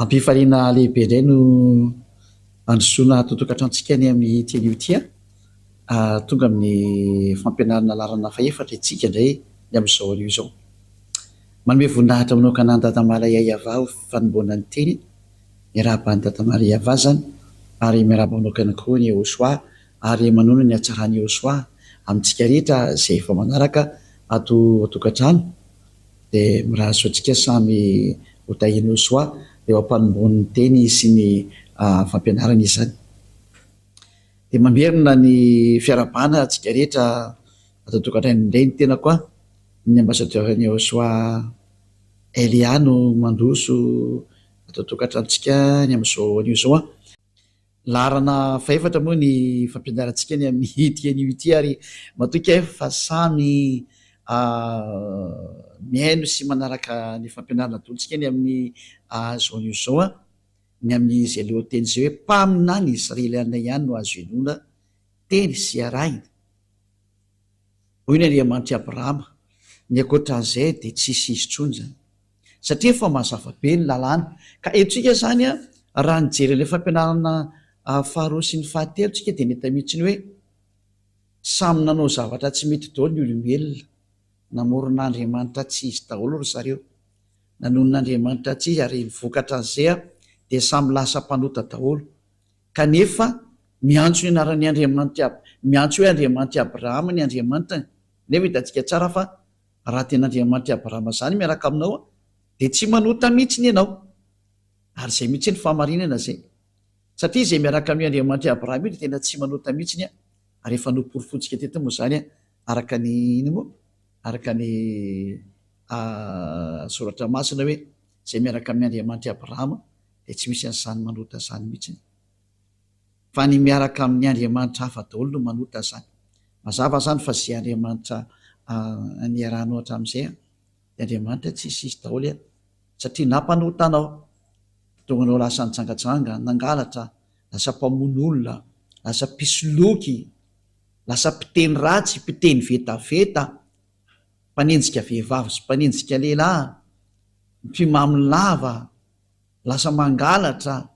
Ampifaliana lehibe indray no androsoana ato an-tokantranontsika ny amin'ity anio ity. Tonga amin'ny fampianarana laharana fahefatra isika indray ny amin'izao anio izao. Manome voninahitra manokana an'i Dada Malaya Yavah ho fanombohana ny teny. Miarahaba an'i Dada Malaya Yavah izany ary miarahaba manokana koa an'i Yehosoa ary manoana ny hatsaran'i Yehosoa amintsika rehetra izay efa manaraka ato an-tokantrano. Dia mirary soa antsika samy ho tahian'i Yosua eo am-panombohan'ny teny sy ny fampianarana izany. Dia mamerina ny fiarahabana antsika rehetra ato an-tokantrano indray ny tenako an, ny ambassadeur-n'i Yosua Elia no mandroso ato an-tokantranontsika ny amin'izao anio izao an. Laharana fahefatra moa ny fampianarantsika ny amin'ity anio ity ary matoky aho fa samy mihaino sy manaraka ny fampianarana ataontsika ny amin'izao anio izao ny amin'izay lohateny izay hoe mpaminany Israeliana ihany no azo inoana teny sy arahina. Hoy ny Andriamanitr'i Abrahama, ny ankoatra an'izay dia tsisy izy intsony izany. Satria efa mazava be ny lalàna. Ka eto tsika izany an, raha nijery an'ilay fampianarana faharoa sy ny fahatelo tsika dia nahita mihitsy ny hoe samy nanao zavatra tsy mety daholo ny olombelona. Namorona Andriamanitra tsy izy daholo ry zareo. Nanonona Andriamanitra tsy izy ary ny vokatra an'izay an, dia samy lasa mpanota daholo. Kanefa miantso ny anaran'ny Andriamanitr'i Ab, miantso hoe Andriamanitr'i Abrahama ny Andriamanitrany, nefa hitantsika tsara fa raha tena Andriamanitr'i Abrahama izany miaraka aminao dia tsy manota mihitsiny ianao. Ary izay mihitsy ny fahamarinana izay. Satria izay miaraka amin'io Andriamanitr'i Abrahama io dia tena tsy manota mihitsiny, ary efa noporofointsika teto moa izany araka ny inona moa? Araka ny soratra masina hoe izay miaraka amin'ny Andriamanitr'i Abrahama dia tsy misy an'izany manota izany mihitsiny. Fa ny miaraka amin'ny Andriamanitra hafa daholo no manota izany. Mazava izany fa izay Andriamanitra niarahanao hatramin'izay dia Andriamanitra tsisy izy daholo satria na mpanota anao, tonga anao lasa nijangajanga, nangalatra, lasa mpamono olona, lasa mpisoloky, lasa mpiteny ratsy, mpiteny vetaveta, mpanenjika vehivavy sy mpanenjika lehilahy, mpimamo lava, Lasa mangalatra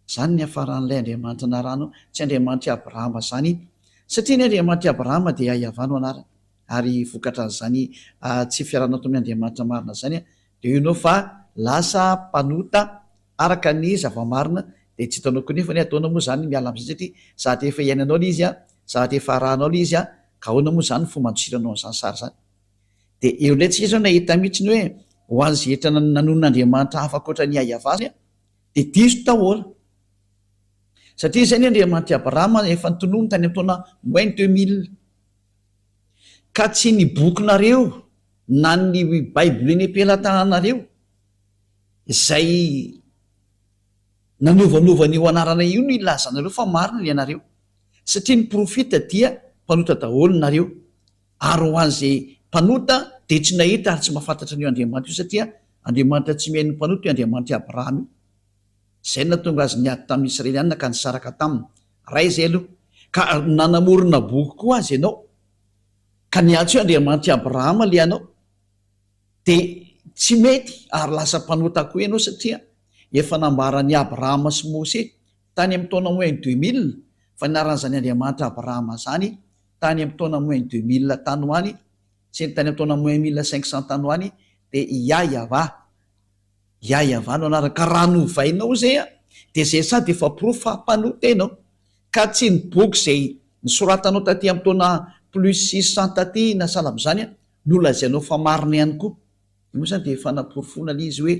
zany ny niafaran'ilay Andriamanitra naranao, tsy Andriamanitr'i Abrahama zany, satria ny Andriamanitr'i Abrahama dia Yavah no anarany, ary vokatran'izany tsy fiarahana tao amin'ny Andriamanitra marina zany dia io ianao fa lasa mpanota araka ny zava-marina, dia tsy hitanao koa nefa ny ataonao moa zany miala amin'izay satria zavatra efa iainanao ilay izy, zavatra efa arahanao ilay izy, ka ahoana moa zany ny fomba andosiranao an'izany sary izany? Dia eo indray tsika izao nahita mihitsy ny hoe ho an'izay rehetra nanonona Andriamanitra hafa ankoatra an'i Yavah dia diso daholo. Satria izay ny Andriamanitr'i Abrahama efa notononiny tany amin'ny taona moins 2000. Ka tsy ny bokinareo na ny baiboly eny am-pelatananareo izay nanovanova an'io anarana io no ilazanareo fa marina ny anareo. Satria ny profita dia mpanota daholo nareo. Ary ho an'izay mpanota dia tsy nahita ary tsy mahafantatra an'io Andriamanitra io satria Andriamanitra tsy mihaino ny mpanota io Andriamanitr'i Abrahama io. Izay no nahatonga azy niady tamin'ny Israelianina ka nisaraka taminy. Ray izay aloha. Ka nanamorona boky koa aza ianao ka niantso hoe Andriamanitr'i Abrahama ilay anao dia tsy mety ary lasa mpanota koa ianao satria efa nambaran'i Abrahama sy Mose tany amin'ny taona moins 2000 fa ny anaran'izany Andriamanitra Abrahama izany tany amin'ny taona moins 2000 tany ho any sy ny tany amin'ny taona moins 1500 tany ho any dia Yah Yavah, Yah Yavah no anarany, ka raha novainao izay an, dia izay sady efa porofo fa mpanota ianao, ka tsy ny boky izay nosoratanao taty amin'ny taona plus 600 taty na sahala amin'izany an, no lazainao fa marina ihany koa, io moa izany dia fanaporofoana ilay izy hoe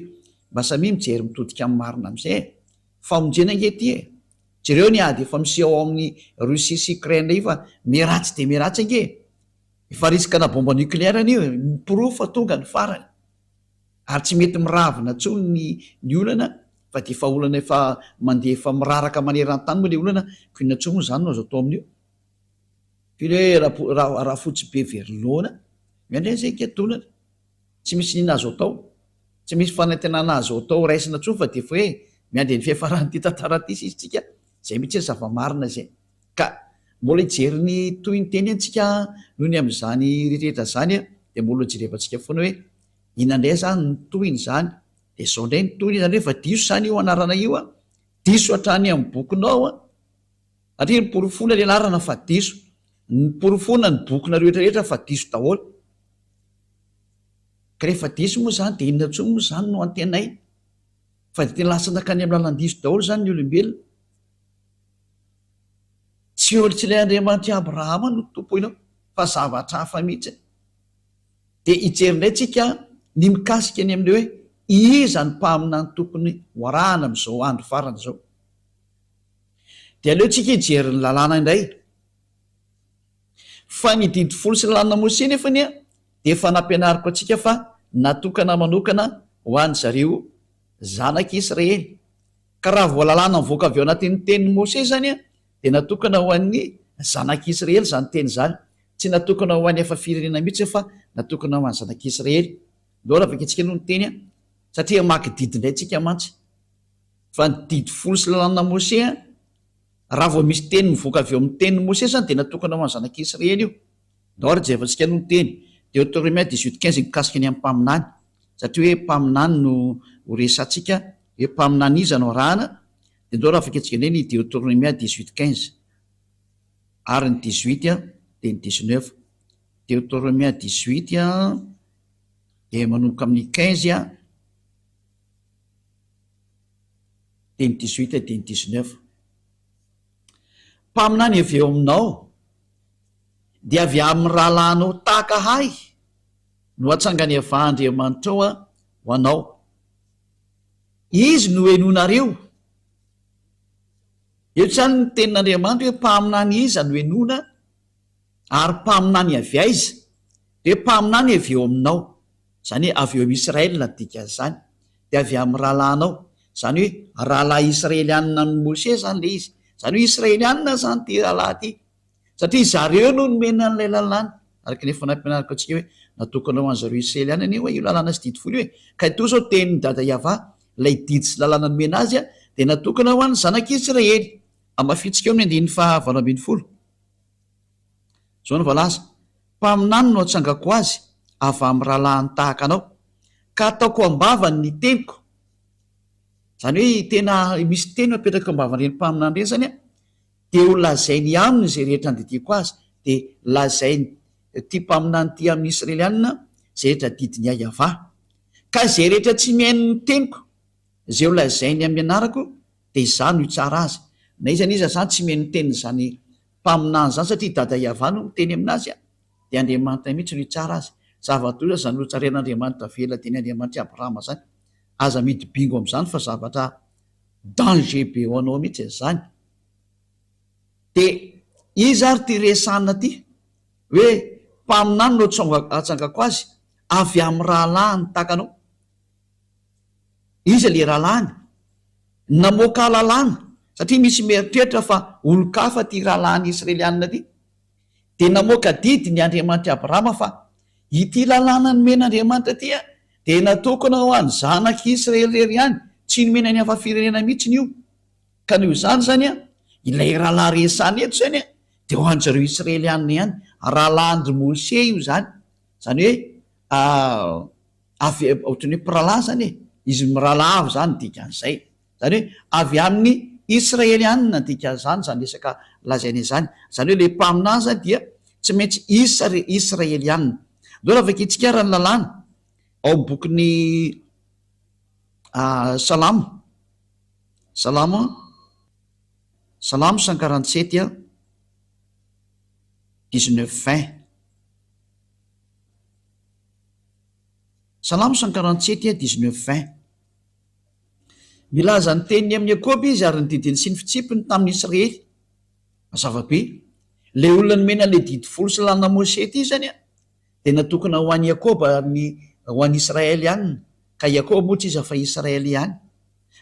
mba samia mijery mitodika amin'ny marina amin'izay e, famonjena ange ity e. Jereo ny ady efa miseho ao amin'ny Russie sy Ukraine io fa miharatsy dia miharatsy ange e! Efa risque ana bombe nucléaire anie io e! Miporofo fa tonga ny farany. Ary tsy mety miravina intsony ny ny olana fa dia efa olana efa mandeha efa miraraka maneran-tany moa ilay olana ko inona intsony moa izany no azo atao amin'io? Firy hoe raha rafotsy be very laona, miandry an'izay higadonana. Tsy misy n'inona azo atao. Tsy misy fanantenana azo atao raisina intsony fa dia efa hoe miandry ny fiafaran'ity tantara ity sisa isika. Izay mihitsy ny zava-marina izay. Ka mbola hijery ny tohiny teny antsika noho ny amin'izany rehetrarehetra izany dia mbola hojerevantsika foana hoe inona indray izany ny tohiny izany. Dia izao indray ny tohiny, izany hoe efa diso izany io anarana io an, diso hatrany amin'ny bokinao an, satria noporofoina ilay anarana fa diso, noporofoina ny bokinareo rehetra rehetra fa diso daholo. Ka rehefa diso moa izany dia inona intsony moa izany no antenaina? Fa dia tena lasa nankany amin'ny lalan-diso daholo izany ny olombelona. Tsy eo tsy ilay Andriamanitr'i Abrahama no tompoinao fa zavatra hafa mihitsy. Dia hijery indray tsika ny mikasika ny amin'ilay hoe iza ny mpaminany tokony ho arahana amin'izao andro farany izao. Dia aleo tsika hijery ny lalàna indray. Fa ny didy folo sy lalàna Mosesy nefa anie dia efa nampianariko antsika fa natokana manokana ho an-dry zareo zanak'Israely. Ka raha vao lalàna mivoaka avy ao anatin'ny tenin'i Mosesy izany dia natokana ho an'ny zanak'Israely izany teny izany. Tsy natokana ho an'ny hafa firenena mihitsy fa natokana ho an'ny zanak'Israely. Ndao raha vakintsika aloha ny teny satria hamaky didy indray tsika mantsy. Fa ny didy folo sy lalàna Mosesy raha vao misy teny mivoaka avy ao amin'ny tenin'i Mosesy izany dia natokana ho an'ny zanak'Israely io. Ndao ary jerevantsika aloha ny teny. Deoteronomia 18 15 mikasika ny amin'ny mpaminany. Satria hoe mpaminany no ho resatsika, hoe mpaminany iza no arahana, dia ndao raha vakintsika indray ny Deoteronomia 18 15 ary ny 18 dia ny 19. Deoteronomia 18 dia manomboka amin'ny 15 dia ny 18 dia ny 19. Mpaminany avy eo aminao dia avy amin'ny rahalahinao tahaka ahy no hatsangan'i Yavah Andriamanitrao ho anao. Izy no henoinareo. Eto izany ny tenin'Andriamanitra hoe mpaminany iza no henoina ary mpaminany avy aiza? Dia hoe mpaminany avy eo aminao. Izany hoe avy eo amin'i Israel ny dikan'izany. Dia avy amin'ny rahalahinao. Izany hoe rahalahy israelianina amin'i Mosesy izany ilay izy. Izany hoe israelianina izany ity rahalahy ity. Satria zareo no nomena an'ilay lalàna, araka ny efa nampianariko antsika hoe natokana ho an'zareo Israeliana anie hoe io lalàna sy didy folo io e! Ka itoa izao tenin'i Dada Yavah, ilay didy sy lalàna nomena azy dia natokana ho an'ny zanak'Israely. Hamafintsika eo amin'ny andininy faha 18. Izao no voalaza, Mpaminany no hatsangako azy avy amin'ny rahalahiny tahaka anao, ka hataoko am-bavany ny teniko. Izany hoe tena misy teny apetraka eo am-bavan'ireny mpaminany ireny izany an, Dia ho lazainy aminy izay rehetra andidiako azy, dia lazain' ity mpaminany ity amin' ny Israeliana izay rehetra didin' i Iavah. Ka izay rehetra tsy mihaino ny teniko, izay ho lazainy amin' ny anarako, dia izaho no hitsara azy. Na iza na iza izany tsy mihaino ny tenin' izany mpaminany izany, satria i Dada Iavah no miteny amin' azy, dia Andriamanitra mihitsy no hitsara azy. Zava-doza izany notsarain' Andriamanitra velona dia ny Andriamanitr' i Abrahama izany. Aza midi-bingo amin' izany fa zavatra danger be ho anao mihitsy izany. Dia iza ary ity resahina ity? Hoe mpaminany no atsangako azy avy amin'ny rahalahiny tahaka anao. Iza ilay rahalahiny? Namoaka lalàna, satria misy mieritreritra fa olon-kafa ity rahalahiny Israelianina ity. Dia namoaka didy ny Andriamanitr'i Abrahama fa ity lalàna nomen'Andriamanitra ity dia natokana ho an'ny zanak'i Israely irery ihany, tsy nomena ny hafa firenena mihitsy io. Ka noho izany izany an, ilay rahalahy resahina eto izany an, dia ho an-dry zareo Israelianina ihany, rahalahin-dry Moshe io izany, izany hoe avy, ohatran'ny hoe mpirahalahy izany e, izy mirahalahy avy izany ny dikan'izay, izany hoe avy amin'ny Israelianina ny dikan'izany, izany resaka lazaina izany, izany hoe ilay mpaminany izany dia tsy maintsy Isra- Israelianina. Ndao raha vakintsika ary ny lalàna ao amin'ny bokin'ny Salamo. Salamo Salamo 147 a, 19 20. Salamo 147 a, 19 20. Milaza ny teniny amin'i Jakoba izy ary ny didiny sy ny fitsipiny tamin'i Israely. Mazava be. Ilay olona nomena ilay didy folo sy lalàna Mosesy ity izany a, dia natokana ho an'i Jakoba ary ny ho an'i Israely ihany. Ka Jakoba moa tsy iza fa Israely ihany.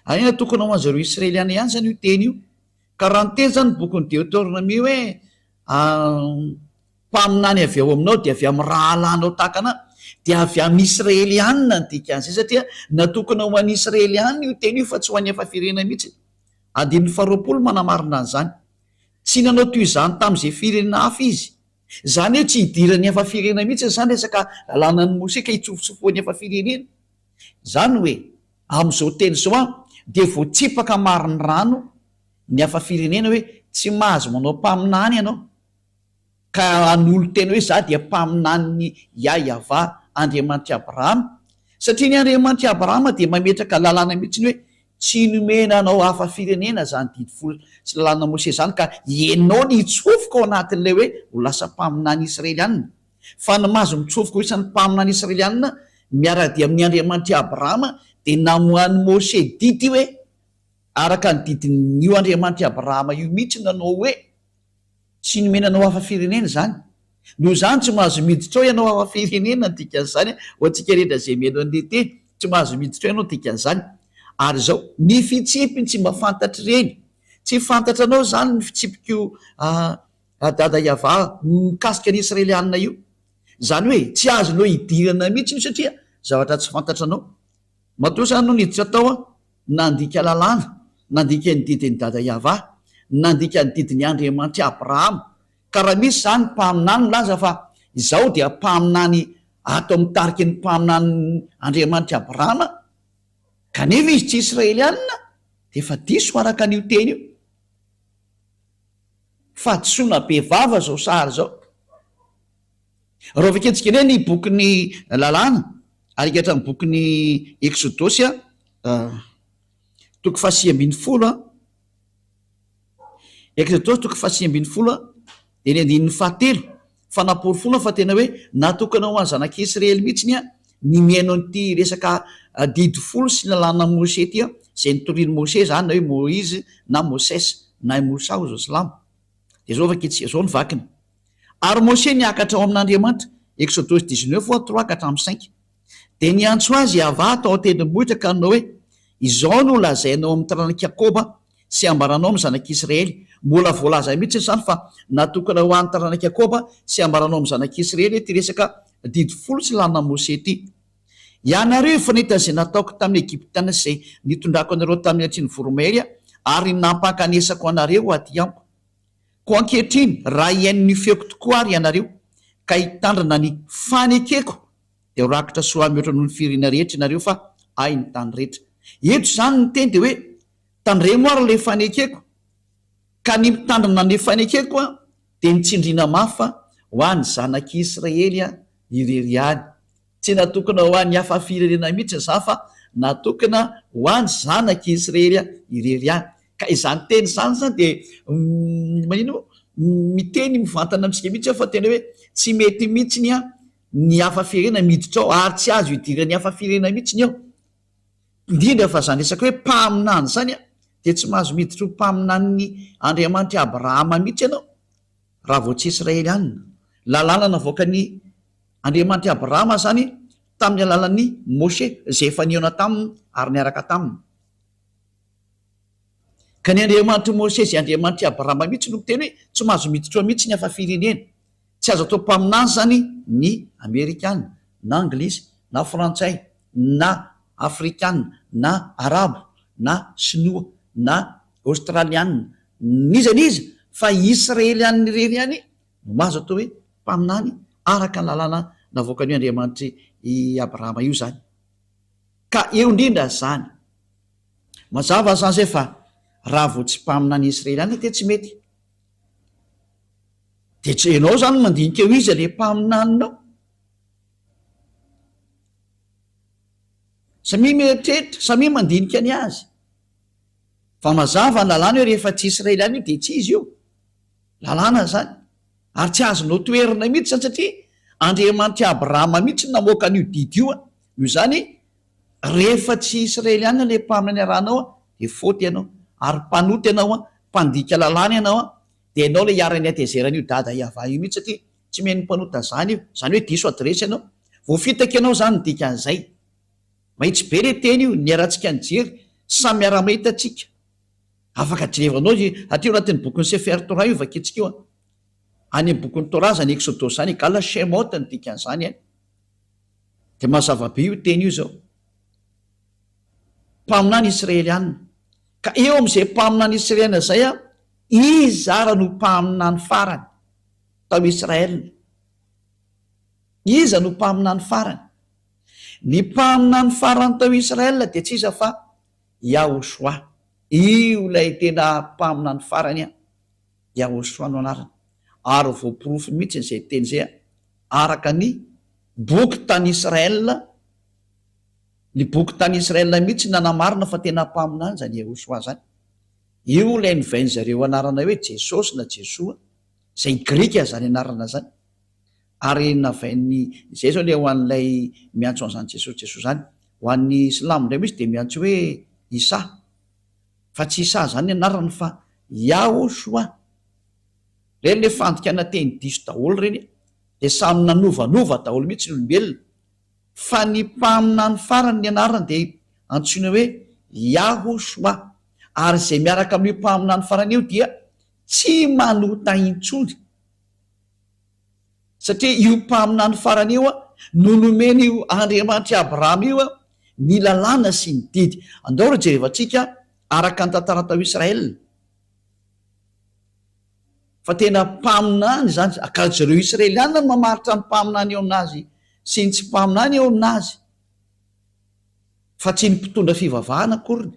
Ary natokana ho an'zareo Israeliana ihany izany io teny io. Ka raha niteny izany ny bokin'ny Deoteronomia hoe mpaminany avy ao aminao dia avy amin'ny rahalahinao tahaka anà, dia avy amin'ny Israeliana ny dikan'izay satria natokana ho an'ny Israeliana io teny io fa tsy ho an'ny hafa firenena mihitsy. Andininy faharoapolo manamarina an'izany. Tsy nanao toy izany tamin'izay firenena hafa izy. Izany hoe tsy hidiran'ny hafa firenena mihitsy izany resaka lalànan'i Mosesy ka hitsofotsofohan'ny hafa firenena. Izany hoe. Amin'izao teny izao an, dia voatsipaka marinrano ny hafa firenena hoe tsy mahazo manao mpaminany ianao. Ka hanolo-tena hoe izaho dia mpaminanin'i Yah-Yavah Andriamanitr'i Abrahama. Satria ny Andriamanitr'i Abrahama dia mametraka lalàna mihitsy ny hoe tsy nomena anao hafa firenena izany didy folo sy lalàna Mosesy izany ka ianao no hitsofoka ao anatin'ilay hoe ho lasa mpaminany Israelianina. Fa ny mahazo mitsofoka ho isan'ny mpaminany Israelianina miara-dia amin'ny Andriamanitr'i Abrahama dia namoahan'i Mosesy didy hoe araka ny didin'io Andriamanitr'i Abrahama io mihitsy nanao hoe Tsy nomena anao hafa firenena izany. Noho izany tsy mahazo miditra ao ianao hafa firenena ny dikan'izany ho antsika rehetra izay mihaino an'ilay teny. Tsy mahazo miditra ao ianao ny dikan'izany. Ary izao, ny fitsipiny tsy mba fantatr'ireny. Tsy fantatranao izany ny fitsipik'io Dada Yavah mikasika ny Israelianina io. Izany hoe tsy azonao idirana mihitsy io satria zavatra tsy fantatranao. Matoa izany no niditra tao aho, nandika lalàna, nandika ny didin'i Dada Yavah, nandika ny didin'i Andriamanitr'i Abrahama. Ka raha misy izany mpaminany milaza fa izaho dia mpaminany ato amin'ny tariky ny mpaminanin'i Andriamanitr'i Abrahama, kanefa izy tsy Israelianina, dia efa diso araka an'io teny io. Fahadisoana be vava izao sary izao. Raha vakintsika indray ny bokin'ny Lalàna, ary ka hatramin'ny bokin'ny Eksodosy, toko fahasivy ambin'ny folo, Eksodosy toko fahasivy ambin'ny folo, dia ny andininy fahatelo, fanaporofoana fa tena hoe natokana ho an'ny zanak'i Israely mihitsy ny mihaino an'ity resaka didy folo sy lalàna Moshe ity, izay notorian'i Moshe izany, na hoe Moïse na Moses na i Moussa hoy izao silamo. Dia izao vakintsika, izao ny vakiny. Ary Moshe niakatra ao amin'Andriamanitra, Eksodosy dix-neuf trois ka hatramin'ny cinq. Dia niantso azy Yavah tao an-tendrombohitra ka nanao hoe, Izao no lazainao amin'ny taranak'i Jakoba sy ambaranao amin'ny zanak'Israely. Mbola voalaza mihitsy izany fa natokana ho an'ny taranak'i Jakoba sy ambaranao amin'ny zanak'Israely ity resaka didy folo sy lalàna Moshe ity. Ianareo efa nahita izay nataoko tamin'ny Egyptiana sy izay nitondrako anareo tamin'ny hatsian'ny voromahery ary nampankanesako anareo ho aty amiko. Koa ankehitriny, raha hihaino ny feoko tokoa àry ianareo, ka hitandrina ny fanekeko, dia ho rakotra soa mihoatra noho ny firenena rehetra ianareo, fa Ahy ny tany rehetra. Eto izany ny teny dia hoe, Tandremo àry ilay fanekeko. Ka ny mitandrina ny fanekeko dia ny tsindriana mafy fa ho an'ny zanak'Israely irery ihany. Tsy natokana ho an'ny hafa firenena mihitsy izany fa natokana ho an'ny zanak'i Israely irery ihany. Ka izany teny izany izany dia manino moa? Miteny mivantana amintsika mihitsy aho fa tena hoe tsy mety mihitsy ny ny hafa firenena miditra ao ary tsy azo idiran'ny hafa firenena mihitsy ny ao. Indrindra fa izany resaka hoe mpaminany izany dia tsy mahazo miditra ho mpaminanin'i Andriamanitr'i Abrahama mihitsy ianao raha vao tsy Israelianina. Lalàna navoakan'i Andriamanitr'i Abrahama izany tamin'ny alalan'i Moshe, izay efa nihaona taminy ary niaraka taminy. Ka ny Andriamanitr'i Moshe izay Andriamanitr'i Abrahama mihitsy no miteny hoe tsy mahazo miditra ao mihitsy ny hafa firenena. Tsy azo atao mpaminany izany ny Amerikana, na Anglisy, na Frantsay, na Afrikana, na Arabo, na Sinoa, na Aostraliana, n'iza n'iza, fa Israelianina irery ihany no mahazo atao hoe mpaminany araka ny lalàna navoakan'io Andriamanitr'i Abrahama io izany. Ka eo indrindra izany. Mazava izany izay fa raha vao tsy mpaminany Israeliana dia tsy mety. Dia tsy ianao izany no mandinika eo iza ilay mpaminaninao. Samia mieritreritra, samia mandinika ny azy. Fa mazava ny lalàna hoe rehefa tsy Israeliana io dia tsy izy io. Lalàna izany. Ary tsy azonao toherina mihitsy izany satria Andriamanitr'i Abrahama mihitsy no namoaka an'io didy io. Noho izany, rehefa tsy Israeliana ilay mpaminany arahanao dia faute ianao. Ary mpanota ianao, mpandika lalàna ianao, dia ianao ilay iharan'ny hatezeran'io dada Yavah io mihitsy satria tsy mihaino mpanota izany io. Izany hoe diso adiresy ianao. Voafitaka ianao izany ny dikan'izay. Mahitsy be ilay teny io, niarahantsika nijery, samy miara-mahita tsika. Afaka jerevanao izy aty ao anatin'ny bokin'ny Sefer Torah io vakintsika io an. Any amin'ny bokin'ny Torah izany Exodosy izany, egal Shemot ny dikan'izany any. Dia mazava be io teny io izao. Mpaminany Israelianina. Ka eo amin'izay mpaminany Israelianina izay an, iza ara no mpaminany farany tao Israel? Iza no mpaminany farany? Ny mpaminany farany tao Israel dia tsy iza fa Yahoshuah. Io ilay tena mpaminany farany an! Yahoshuah no anarany. Ary voaporofo mihitsy izay teny izay araka ny boky tany Israel, ny boky tany Israel mihitsy nanamarina fa tena mpaminany izany Yahoshuah izany. Io ilay novain-dry zareo anarana hoe Jesosy na Jesoa, izay grika izany anarana izany. Ary navain'ny, izay izao ilay ho an'ilay miantso an'izany Jesosy Jesoa izany. Ho an'ny silamo indray moa izy dia miantso hoe Issa. Fa tsy Issa izany ny anarany fa Yahoshuah. Ireny ilay fandikana teny diso daholo ireny dia samy nanovanova daholo mihitsy ny olombelona. Fa ny mpaminany farany ny anarany dia antsoina hoe Yahoshuah. Ary izay miaraka amin'io mpaminany farany io dia tsy manota intsony. Satria io mpaminany farany io no nomen'io Andriamanitr'i Abrahama io ny lalàna sy ny didy. Andao ry jerevantsika araka ny tantara tao Israel fa tena mpaminany izany, ka zareo Israeliana no mamaritra ny mpaminany eo aminazy sy ny tsy mpaminany eo aminazy, fa tsy ny mpitondra fivavahana akoriny,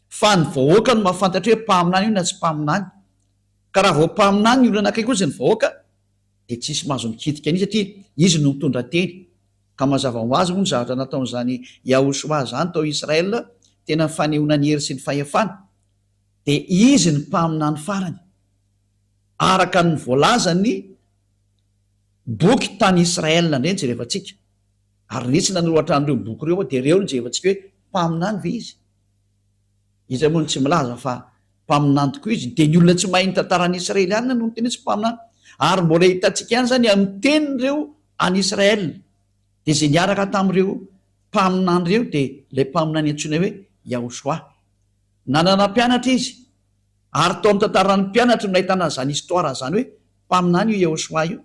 fa ny vahoaka no mahafantatra hoe mpaminany io na tsy mpaminany. Ka raha vao mpaminany ny olona akaiky ozy ny vahoaka dia tsisy mahazo mikitika an'izy satria izy no mitondra teny. Ka mazava ho azy moa ny zavatra nataon'izany Yahoshuah zany tao Israel tena fanehoana ny hery sy ny fahefana dia izy ny mpaminany farany araka ny voalazan'ny boky tany Israel indray no jerevantsika. Ary nisy nanoratra an'ireo boky ireo dia ireo no jerevantsika hoe mpaminany ve izy? Iza moa no tsy milaza fa mpaminany tokoa izy? Dia ny olona tsy mahay ny tantaran'i Israely ihany no miteny hoe tsy mpaminany. Ary mbola hitantsika ihany izany amin'ny tenin'ireo any Israel. Dia izay niaraka tamin'ireo mpaminany ireo dia ilay mpaminany antsoina hoe Yahoshuah. Nanana mpianatra izy. Ary tao amin'ny tantaran'ny mpianatra no nahitana an'izany histoire izany hoe mpaminany io Yahoshuah io.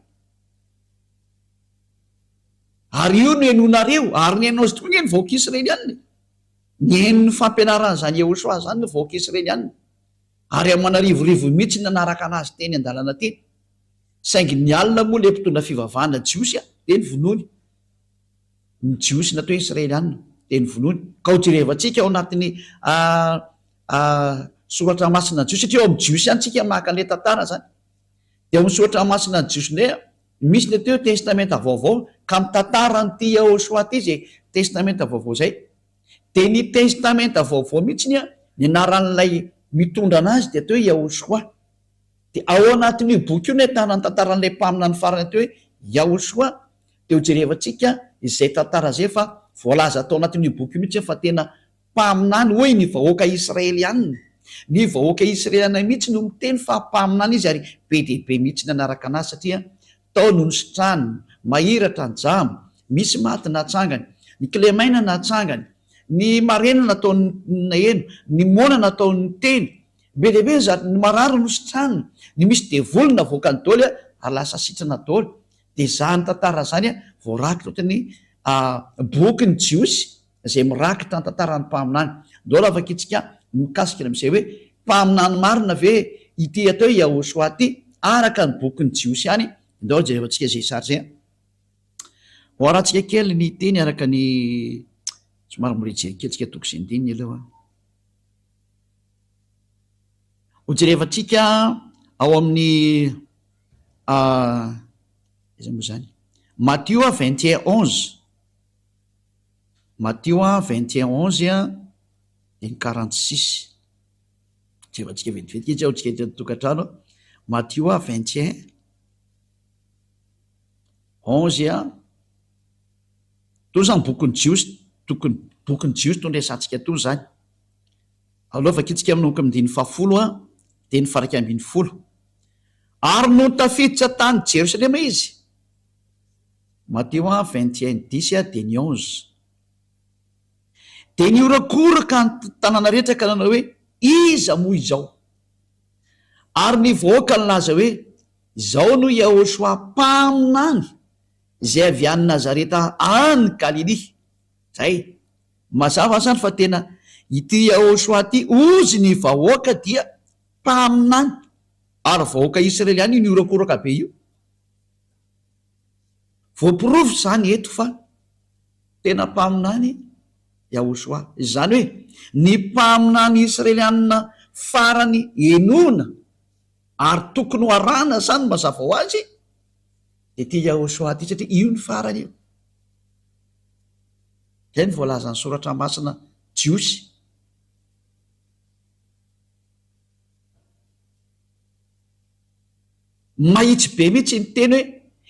Ary io no henoinareo, ary nihaino azy tokoa ange ny vahoaka israelianina e. Nihaino ny fampianaran'izany Yehoshuah izany ny vahoaka Israeliana, ary aman'arivorivony mihitsy ny nanaraka an'azy teny an-dalana teny. Saingy ny alina moa ilay mpitondra fivavahana jiosy dia novonoiny. Ny jiosy natao hoe Israeliana dia novonoiny. Ka ho jerevantsika ao anatin'ny soratra masina jiosy, satria ao amin'ny jiosy ihany tsika maka an'ilay tantara izany. Dia ao amin'ny soratra masina jiosy indray, misy ny atao hoe Testamenta Vaovao, ka mitantara an'ity Yahoshuah ity izay Testamenta Vaovao izay. Dia ny Testamenta Vaovao mihitsy ny ny anaran'ilay mitondra anazy dia atao hoe Yahoshuah. Dia ao anatin'io boky io no ahitana ny tantaran'ilay mpaminany farany atao hoe Yahoshuah. Dia ho jerevantsika izay tantara izay fa voalaza tao anatin'io boky io mihitsy fa tena Mpaminany, hoy ny vahoaka israelianina. Ny vahoaka israeliana mihitsy no miteny fa mpaminany izy ary be dia be mihitsy nanaraka anazy satria tao no nositrany, mahiratra ny jamba, misy maty natsangany, ny kilemaina natsangany, ny marenina nataony naheno, ny moana nataony niteny, be dia be ny zavatra, ny marary nositraniny, ny misy devoly navoakany daholo ary lasa sitrana daholo. Dia izany tantara izany voarakitra ao ny bokin'ny Jiosy. izay mirakitra ny tantaran'ny mpaminany. Ndao aloha vakintsika ny mikasika ny amin'izay hoe mpaminany marina ve ity atao hoe Yahoshuah ity araka ny bokin'ny Jiosy ihany. Ndao aloha jerevantsika izay sary izay. Ho arahantsika kely ny teny araka ny somary mbola hijery kely tsika toko sy andininy aloha. Ho jerevantsika ao amin'ny iza moa izany? Matio 21 11. Matio 21 11 dia ny 46. Jerevantsika vetivety kely ao tsika eto an-tokantrano. Matio 21 11 Toa izany bokin'ny Jiosy, tokony bokin'ny Jiosy no resahantsika toa izany. Aleo vakintsika manomboka amin'ny andininy fahafolo dia ny faha 11. Ary nony tafiditra tany Jerosalema izy, Matio 21 dix dia ny onze. Dia nihorakoraka ny tanàna rehetra ka nanao hoe, Iza moa izao? Ary ny vahoaka nilaza hoe, Izao no Yahoshuah mpaminany izay avy any Nazareta any Galilia. Izay. Mazava izany fa tena ity Yahoshuah ity, hozy ny vahoaka dia mpaminany. Ary vahoaka Israeliana io nihorakoraka be io. Voaporofo izany eto fa. Tena mpaminany Yahoshuah. Izany hoe, ny mpaminany Israelianina farany henoina ary tokony ho arahana izany mazava ho azy dia ity Yahoshuah ity satria io ny farany io. Izay no voalazan'ny soratra masina jiosy. Mahitsy be mihitsy ny teny hoe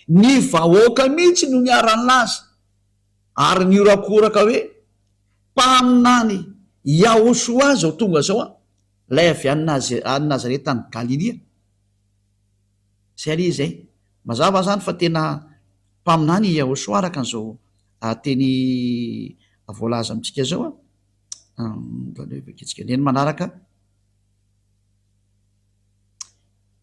ny vahoaka mihitsy no niara-nilaza ary nihorakoraka hoe mpaminany Yahoshuah izao tonga izao an, ilay avy any Nazareta any Galilia. Izay anie izay. Mazava izany fa tena mpaminany i Yahoshuah araka an'izao teny voalaza amintsika izao an. Vakintsika indray ny manaraka.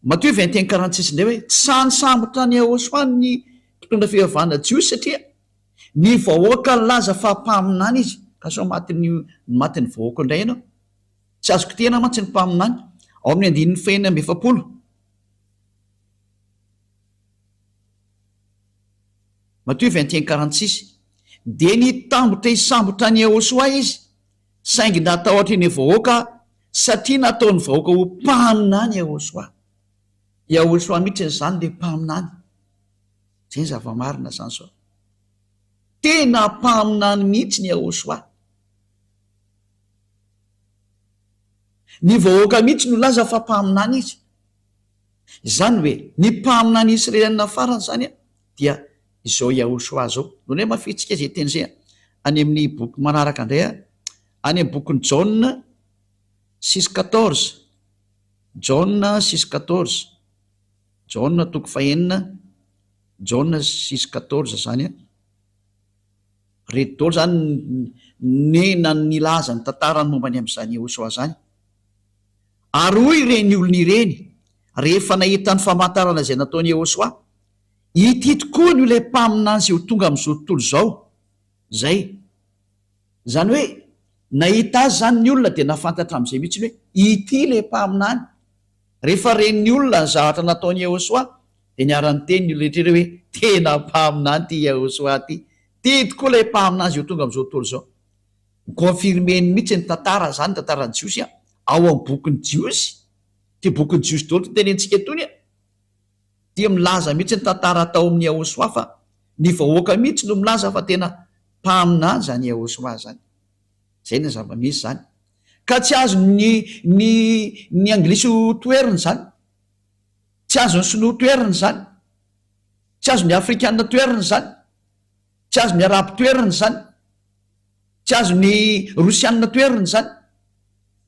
Matio 21 46 indray hoe tsy sahy nisambotra an'i Yahoshuah ny mpitondra fivavahana jiosy satria ny vahoaka nilaza fa mpaminany izy. Ka sao matin'ny matin'ny vahoaka indray ianao. Tsy azo kitihina mantsy ny mpaminany. Ao amin'ny andininy fahenina amby 40. Matio 21 46 Dia nitambotra hisambotra an'i Yahoshuah izy Saingy natahotra ny vahoaka satria nataon'ny vahoaka ho mpaminany Yahoshuah. Yahoshuah mihitsy izany ilay mpaminany. Izay ny zava-marina izany izao. Tena mpaminany mihitsy ny Yahoshuah. Ny vahoaka mihitsy no nilaza fa mpaminany izy. Izany hoe ny mpaminany Israeliana farany izany dia izao Yahoshuah izao. Nony hoe mafintsika izay teny izay any amin'ny boky manaraka indray, any amin'ny bokin'i Jaona 6:14. Jaona 6:14. Jaona toko fahenina, Jaona 6:14 izany. Ireto daholo izany ny na nilaza ny tantarany momba ny amin'izany Yahoshuah izany. Ary hoy ireny olona ireny, rehefa nahita ny famantarana izay nataon'i Yehosua, Ity tokoa no ilay mpaminany izay ho tonga amin'izao tontolo izao. Izay. Izany hoe, nahita azy izany ny olona dia nahafantatra amin'izay mihitsy hoe, ity ilay mpaminany. Rehefa ren'ny olona ny zavatra nataon'i Yehosua, dia niara-niteny ny olona rehetra ireo hoe, Tena mpaminany ity Yehosua ity. Ity tokoa ilay mpaminany izay ho tonga amin'izao tontolo izao. Mi-confirmer-ny mihitsy ny tantara izany, ny tantaran'ny Jiosy an, ao amin'ny bokin'ny Jiosy, ity bokin'ny Jiosy daholo ity tenentsika itony an, dia milaza mihitsy ny tantara atao amin'i Yahoshuah fa ny vahoaka mihitsy no milaza fa tena mpaminany izany Yahoshuah izany. Izay ny zava-misy izany. Ka tsy azon'ny ny ny anglisy ho toherina izany. Tsy azon'ny sinoa toherina izany. Tsy azon'ny afrikana toherina izany. Tsy azon'ny arabo toherina izany. Tsy azon'ny Rosianina toherina izany.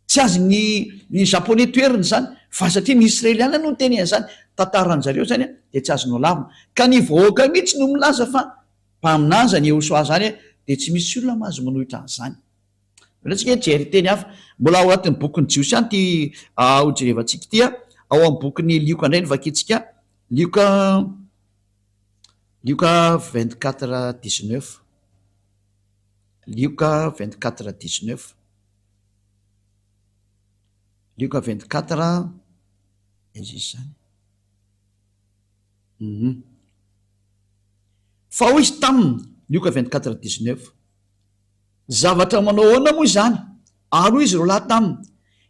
Tsy azon'ny ny Japonais toherina izany. Fa satria ny Israeliana no niteny an'izany, tantaran-jareo izany dia tsy azonao lavina. Ka ny vahoaka mihitsy no milaza fa mpaminany izany Yehosua izany dia tsy misy olona mahazo manohitra an'izany. Aleo tsika hijery teny hafa. Mbola ao anatin'ny bokin'ny Jiosy ihany ity hojerevantsika ity. Ao amin'ny bokin'ny Lioka indray no vakintsika. Lioka Lioka 24 19. Lioka 24 19. Lioka 24 aiza izy izany? Mhm. Fa hoy izy taminy, Lioka 24 19, Zavatra manao ahoana moa izany? Ary hoy izy roalahy taminy,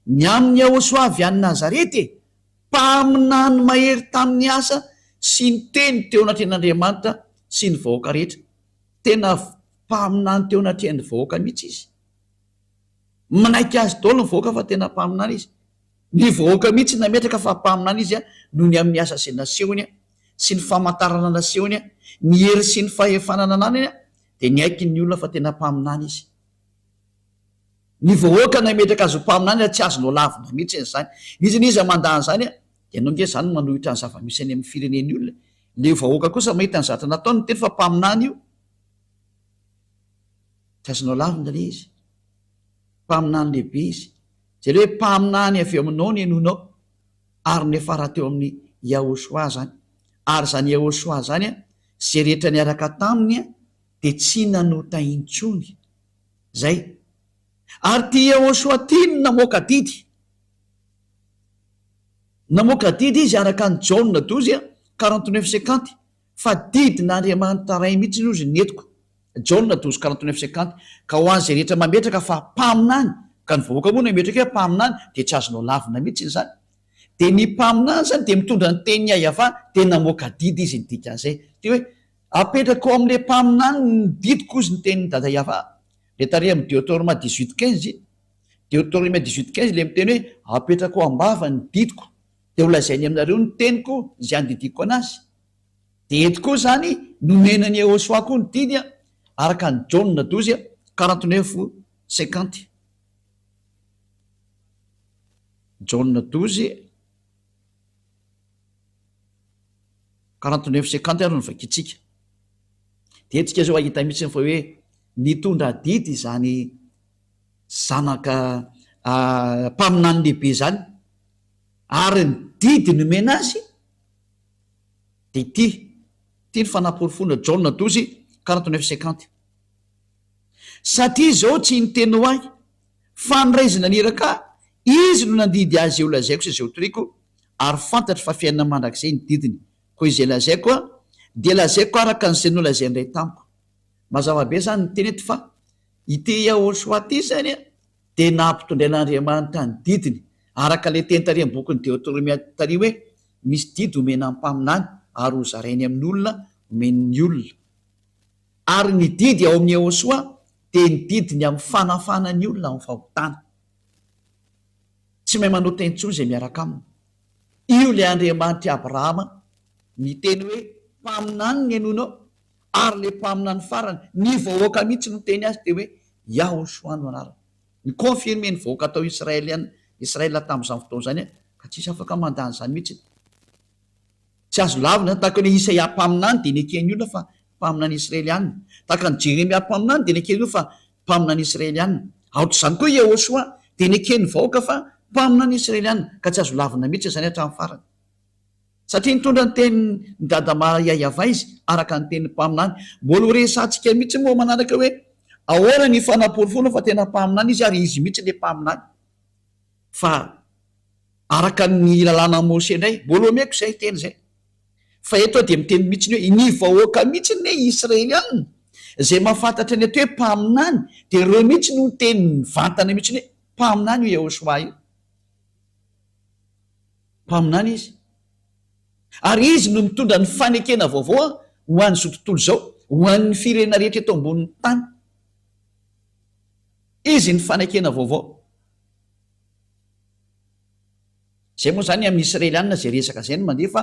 Ny amin'i Yahoshuah avy any Nazareta e! Mpaminany mahery tamin'ny asa sy ny teny teo anatrehan'Andriamanitra sy ny vahoaka rehetra. Tena mpaminany teo anatrehan'ny vahoaka mihitsy izy. Manaiky azy daholo ny vahoaka fa tena mpaminany izy. Ny vahoaka mihitsy nametraka fa mpaminany izy noho ny amin'ny asa izay nasehony sy ny famantarana nasehony, ny hery sy ny fahefana nananany dia niaiky ny olona fa tena mpaminany izy. Ny vahoaka nametraka azy ho mpaminany ary tsy azonao lavina mihitsy izany. N'iza n'iza mandà an'izany dia ianao nge izany manohitra ny zava-misy any amin'ny firenen'ny olona e. Ilay vahoaka kosa mahita ny zavatra nataony miteny fa mpaminany io. Tsy azonao lavina ilay izy. Mpaminany lehibe izy. Jereo hoe mpaminany avy eo aminao ny henoinao ary niafara teo amin'i Yahoshuah izany. Ary izany Yahoshuah izany izay rehetra niaraka taminy dia tsy nanota intsony. Zay. Ary ity Yehosua ity no namoaka didy. Namoaka didy izy araka an'i Jaona 12, 49 50, fa didin'Andriamanitra Ray mihitsy hozy ny entiko. Jaona 12 49 50, Ka ho an'izay rehetra mametraka fa mpaminany, ka ny vahoaka moa no hametraka hoe mpaminany, dia tsy azonao lavina mihitsy izany. Dia ny mpaminany izany dia mitondra ny tenin'i Yavah, dia namoaka didy izy ny dikan'izay. Dia hoe, apetrako ao amin'ilay mpaminany ny didiko hozy ny tenin'i Dada Yavah. Ilay tary amin'ny Deotoroma 18 15, Deotoromia 18 15 ilay miteny hoe, apetrako am-bava ny didiko, dia holazainy aminareo ny teniko izay andidiako anazy. Dia eto koa izany nomena an'i Yehosua koa ny didy araka an'i Jaona 12 49 50. Jaona 12 49 50 ary no vakintsika. Dia eto tsika izao hahita mihitsy fa hoe nitondra didy izany zanaka mpaminany lehibe izany ary ny didy nomena azy Dia ity, ity ny fanaporofoana, Jaona 12, 49, 50. Satria izao tsy niteny ho ahy, fa ny Ray izay naniraka ahy, Izy no nandidy ahy izay holazaiko sy izay hotoriko, ary fantatro fa fiainana mandrakizay ny didiny. Koa izay lazaiko dia lazaiko araka an'izay nolazain'ny Ray tamiko. Mazava be izany ny teny eto fa ity Yahoshuah ity izany dia nampitondrain'Andriamanitra ny didiny, araka ilay teny tary amin'ny bokin'ny Deoteronomia tary hoe, Misy didy omena ny mpaminany ary hozarainy amin'ny olona omen'ny olona. Ary ny didy ao amin'i Yehosua dia ny didy ny amin'ny fanafana ny olona amin'ny fahotana. Tsy mahay manota intsony izay miaraka aminy. Io ilay Andriamanitr'i Abrahama niteny hoe mpaminany ny henoinao ary ilay mpaminany farany, ny vahoaka mihitsy no niteny azy dia hoe Yahoshuah no anarany. Ni-confirmer ny vahoaka tao Israel Israel tamin'izany fotoana izany ka tsisy afaka mandà an'izany mihitsy. Tsy azo lavina izany, tahaka ny hoe Isaia mpaminany dia neken'ny olona fa mpaminany Israeliana. Tahaka an'i Jeremia mpaminany dia neken'ny olona fa mpaminany Israeliana. Aotr'izany koa i Yehosua dia neken'ny vahoaka fa mpaminany Israeliana ka tsy azo lavina mihitsy izany hatramin'ny farany. Satria nitondra ny tenin'i Dada Maria Yavah izy, araka ny tenin'ny mpaminany. Mbola ho resahantsika mihitsy moa manaraka hoe ahoana ny fanaporofoana fa tena mpaminany izy ary izy mihitsy ilay mpaminany. Fa araka ny lalànan'i Mose indray, mbola omeko izay teny izay. Fa eto aho dia miteny mihitsy hoe ny vahoaka mihitsy anie Israelianina izay mahafantatra ny atao hoe mpaminany dia ireo mihitsy no niteny mivantana mihitsy hoe mpaminany io Yahoshuah io. Mpaminany izy. Ary izy no mitondra ny fanekena vaovao ho an'izao tontolo izao, ho an'ny firenena rehetra eto ambonin'ny tany. Izy ny fanekena vaovao. Izay moa izany amin'ny Israelianina izay resaka izay no mandeha fa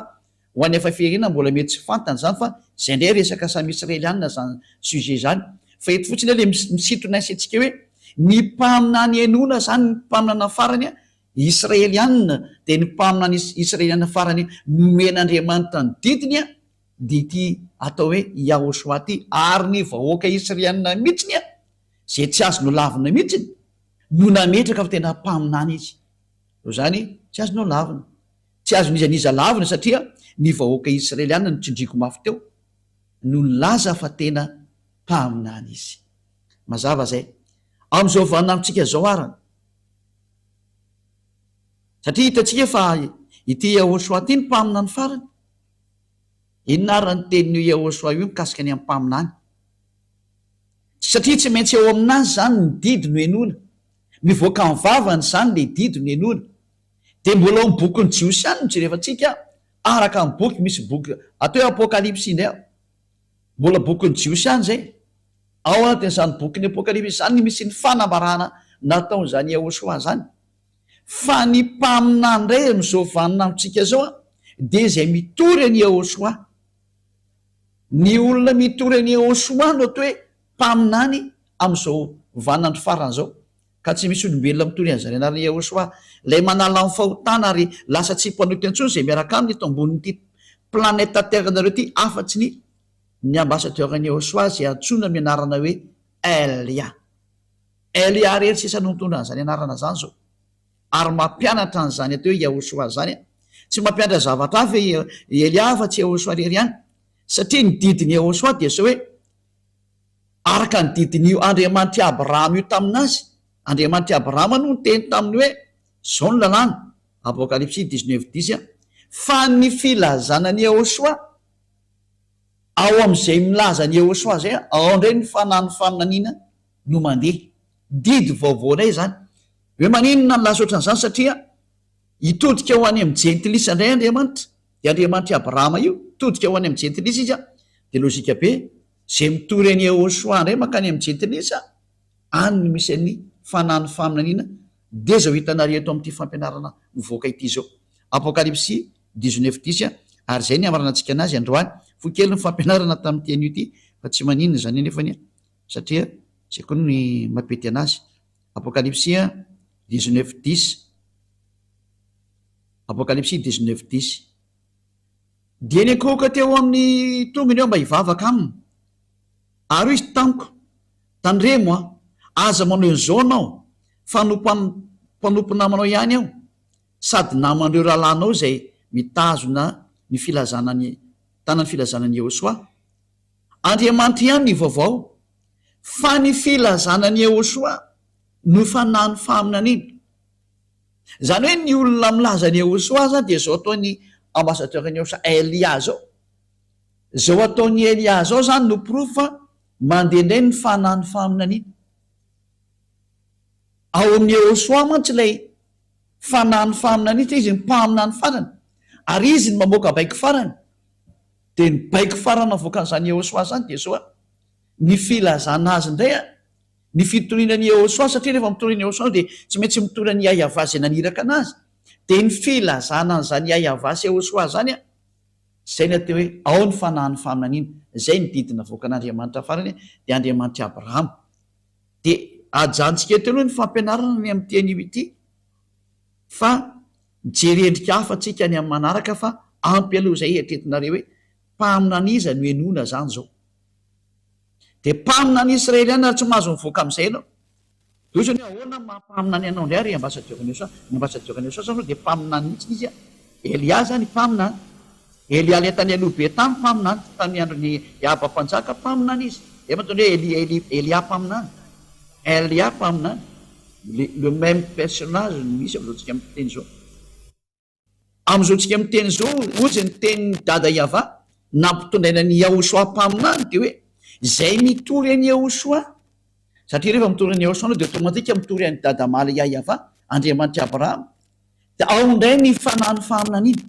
ho an'ny hafa firenena mbola mety tsy fantany izany fa izay indray resaka samy Israelianina izany sujet izany. Fa eto fotsiny aho ilay misintona ny saintsika hoe ny mpaminany henoina izany ny mpaminana farany Israelianina, dia ny mpaminany Israelianina farany nomen'Andriamanitra ny didiny dia ity atao hoe Yahoshuah ity, ary ny vahoaka Israelianina mihitsiny izay tsy azo nolavina mihitsiny no nametraka fa tena mpaminany izy. Noho izany tsy azo nolavina. Tsy azon'iza n'iza lavina satria ny vahoaka Israelianina no tsindriako mafy teo no nilaza fa tena mpaminany izy. Mazava izay. Amin'izao vaninandrontsika izao arany. Satria hitantsika fa ity Yahoshuah ity no mpaminany farany. Inona ary ny tenin'io Yahoshuah io mikasika ny amin'ny mpaminany? Satria tsy maintsy eo aminazy izany ny didy no henoina. Mivoaka amin'ny vavany izany ilay didy no henoina. Dia mbola ao amin'ny bokin'ny Jiosy ihany no jerevantsika, araka ny boky, misy boky atao hoe Apokalypsy indray ao. Mbola bokin'ny Jiosy ihany izay. Ao anatin'izany bokin'ny Apokalypsy izany no misy ny fanambarana nataon'izany Yahoshuah izany. Fa ny mpaminany indray amin'izao vaninandrontsika izao dia izay mitory an'i Yahoshuah. Ny olona mitory an'i Yahoshuah no atao hoe mpaminany amin'izao vaninandro farany izao. Ka tsy misy olombelona mitory an'izany anaran'i Yahoshuah. Ilay manala ny fahotana ary lasa tsy mpanota intsony izay miaraka aminy eto ambonin'ity planète Terre-nareo ity afa-tsy ny ny ambassadeur-n'i Yahoshuah izay antsoina amin'ny anarana hoe Elia. Elia irery sisa no mitondra an'izany anarana izany izao. Ary mampianatra an'izany atao hoe Yahoshuah izany. Tsy mampianatra zavatra hafa i Elia afa-tsy Yahoshuah irery ihany. Satria ny didin'i Yahoshuah dia izao hoe, araka ny didin'io Andriamanitr'i Abrahama io tamin'azy, Andriamanitr'i Abrahama no niteny taminy hoe, izao ny lalàna, Apokalypsy 19 10, fa ny filazana an'i Yahoshuah. Ao amin'izay milaza an'i Yehosua izay, ao indray ny fanahin'ny faminaniana no mandeha. Didy vaovao indray izany. Hoe maninona no lasa ohatran'izany? Satria hitodika ho any amin'ny jentilisa indray Andriamanitra, dia Andriamanitr'i Abrahama io, hitodika ho any amin'ny jentilisa izy, dia lojika be, izay mitory an'i Yehosua indray mankany amin'ny jentilisa, any no misy an'ny fanahin'ny faminaniana, dia izao hitanareo eto amin'ity fampianarana mivoaka ity izao. Apokalypsy dix-neuf dix, ary izay ny hamaranantsika anazy androany. Fohy kely ny fampianarana tamin'ity anio ity, fa tsy maninona izany anefany satria izay koa ny mampety anazy. Apokalypsy dix-neuf dix, Apokalypsy dix-neuf dix. Dia niankohoka teo amin'ny tongony aho mba hivavaka aminy. Ary hoy izy tamiko, Tandremo an, aza manao an'izao anao, fa mpanompo namanao ihany aho, sady naman'ireo rahalahinao izay mitazona ny filazana ny tana ny filazana an'i Yehosua. Andriamanitra ihany ny vaovao, fa ny filazana an'i Yehosua no fanahin'ny faminaniana. Izany hoe ny olona milaza an'i Yehosua izany dia izao ataon'ny ambassadeur-n'i Yehosua Elia izao. Izao ataon'i Elia izao izany no porofo fa mandeha indray ny fanahin'ny faminaniana. Ao amin'i Yehosua mantsy ilay fanahin'ny faminaniana satria izy no mpaminany farany ary izy no mamoaka baiko farany. Dia ny baiko farany navoakan'izany Yehosua izany dia izao, ny filazana azy indray, ny fitoriana an'i Yehosua, satria rehefa mitory an'i Yehosua dia tsy maintsy mitory an'i Yahvah izay naniraka anazy. Dia ny filazana an'izany Yahvah sy Yehosua izany, izay ny atao hoe ao ny fanahin'ny faminaniana, izay ny didy navoakan'Andriamanitra farany dia Andriamanitr'i Abrahama. Dia ajanontsika eto aloha ny fampianarana ny amin'ity anio ity fa mijery endrika hafa tsika any amin'ny manaraka fa ampy aloha izay eritreretinareo hoe mpaminany iza no henoina zany zao. Dia mpaminany israeliana ary tsy mahazo mivoaka amin'izay ianao. Dia ohatrany hoe ahoana ny maha mpaminany anao indray ary ambassadeur ny USA? Ny ambassadeur ny USA zany dia mpaminany mihitsy izy a. Elia zany mpaminany. Elia ilay tany aloha be tany mpaminany, tamin'ny andron'i Ahaba mpanjaka mpaminany izy. Izay mahatonga hoe Elia, Elia, Elia mpaminany. Elia mpaminany. Le, le même personnage no misy amin'izao tsika miteny izao. Amin'izao tsika miteny izao, hozy ny tenin'i Dada Yavah nampitondraina an'i Yahoshuah mpaminany dia hoe, izay mitory an'i Yahoshuah, satria rehefa mitory an'i Yahoshuah anao dia automatique mitory an'i Dada Malia Yavah, Andriamanitr'i Abrahama, dia ao indray ny fanahin'ny faminaniana.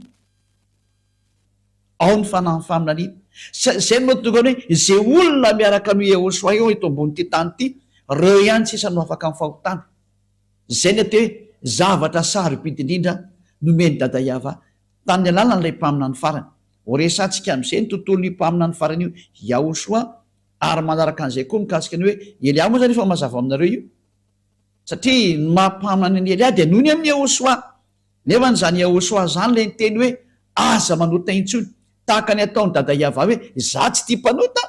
Ao ny fanahin'ny faminaniana. Izay no mahatonga ny hoe, izay olona miaraka amin'i Yahoshuah eo eto ambonin'ity tany ity, ireo ihany sisa no afaka amin'ny fahotana. Izay ny atao hoe zavatra sarobidy indrindra nomen'i Dada Yava tamin'ny alalan'ilay mpaminany farany. Horesahantsika amin'izay ny tontolon'io mpaminany farany io, Yahoshua, ary manaraka an'izay koa mikasika ny hoe Elia moa izany efa mazava aminareo io. Satria ny maha mpaminany an'i Elia dia noho ny amin'i Yahoshua. Nefa izany Yahoshua izany ilay niteny hoe aza manota intsony. Tahaka ny ataon'i Dada Yava hoe izaho tsy tia mpanota.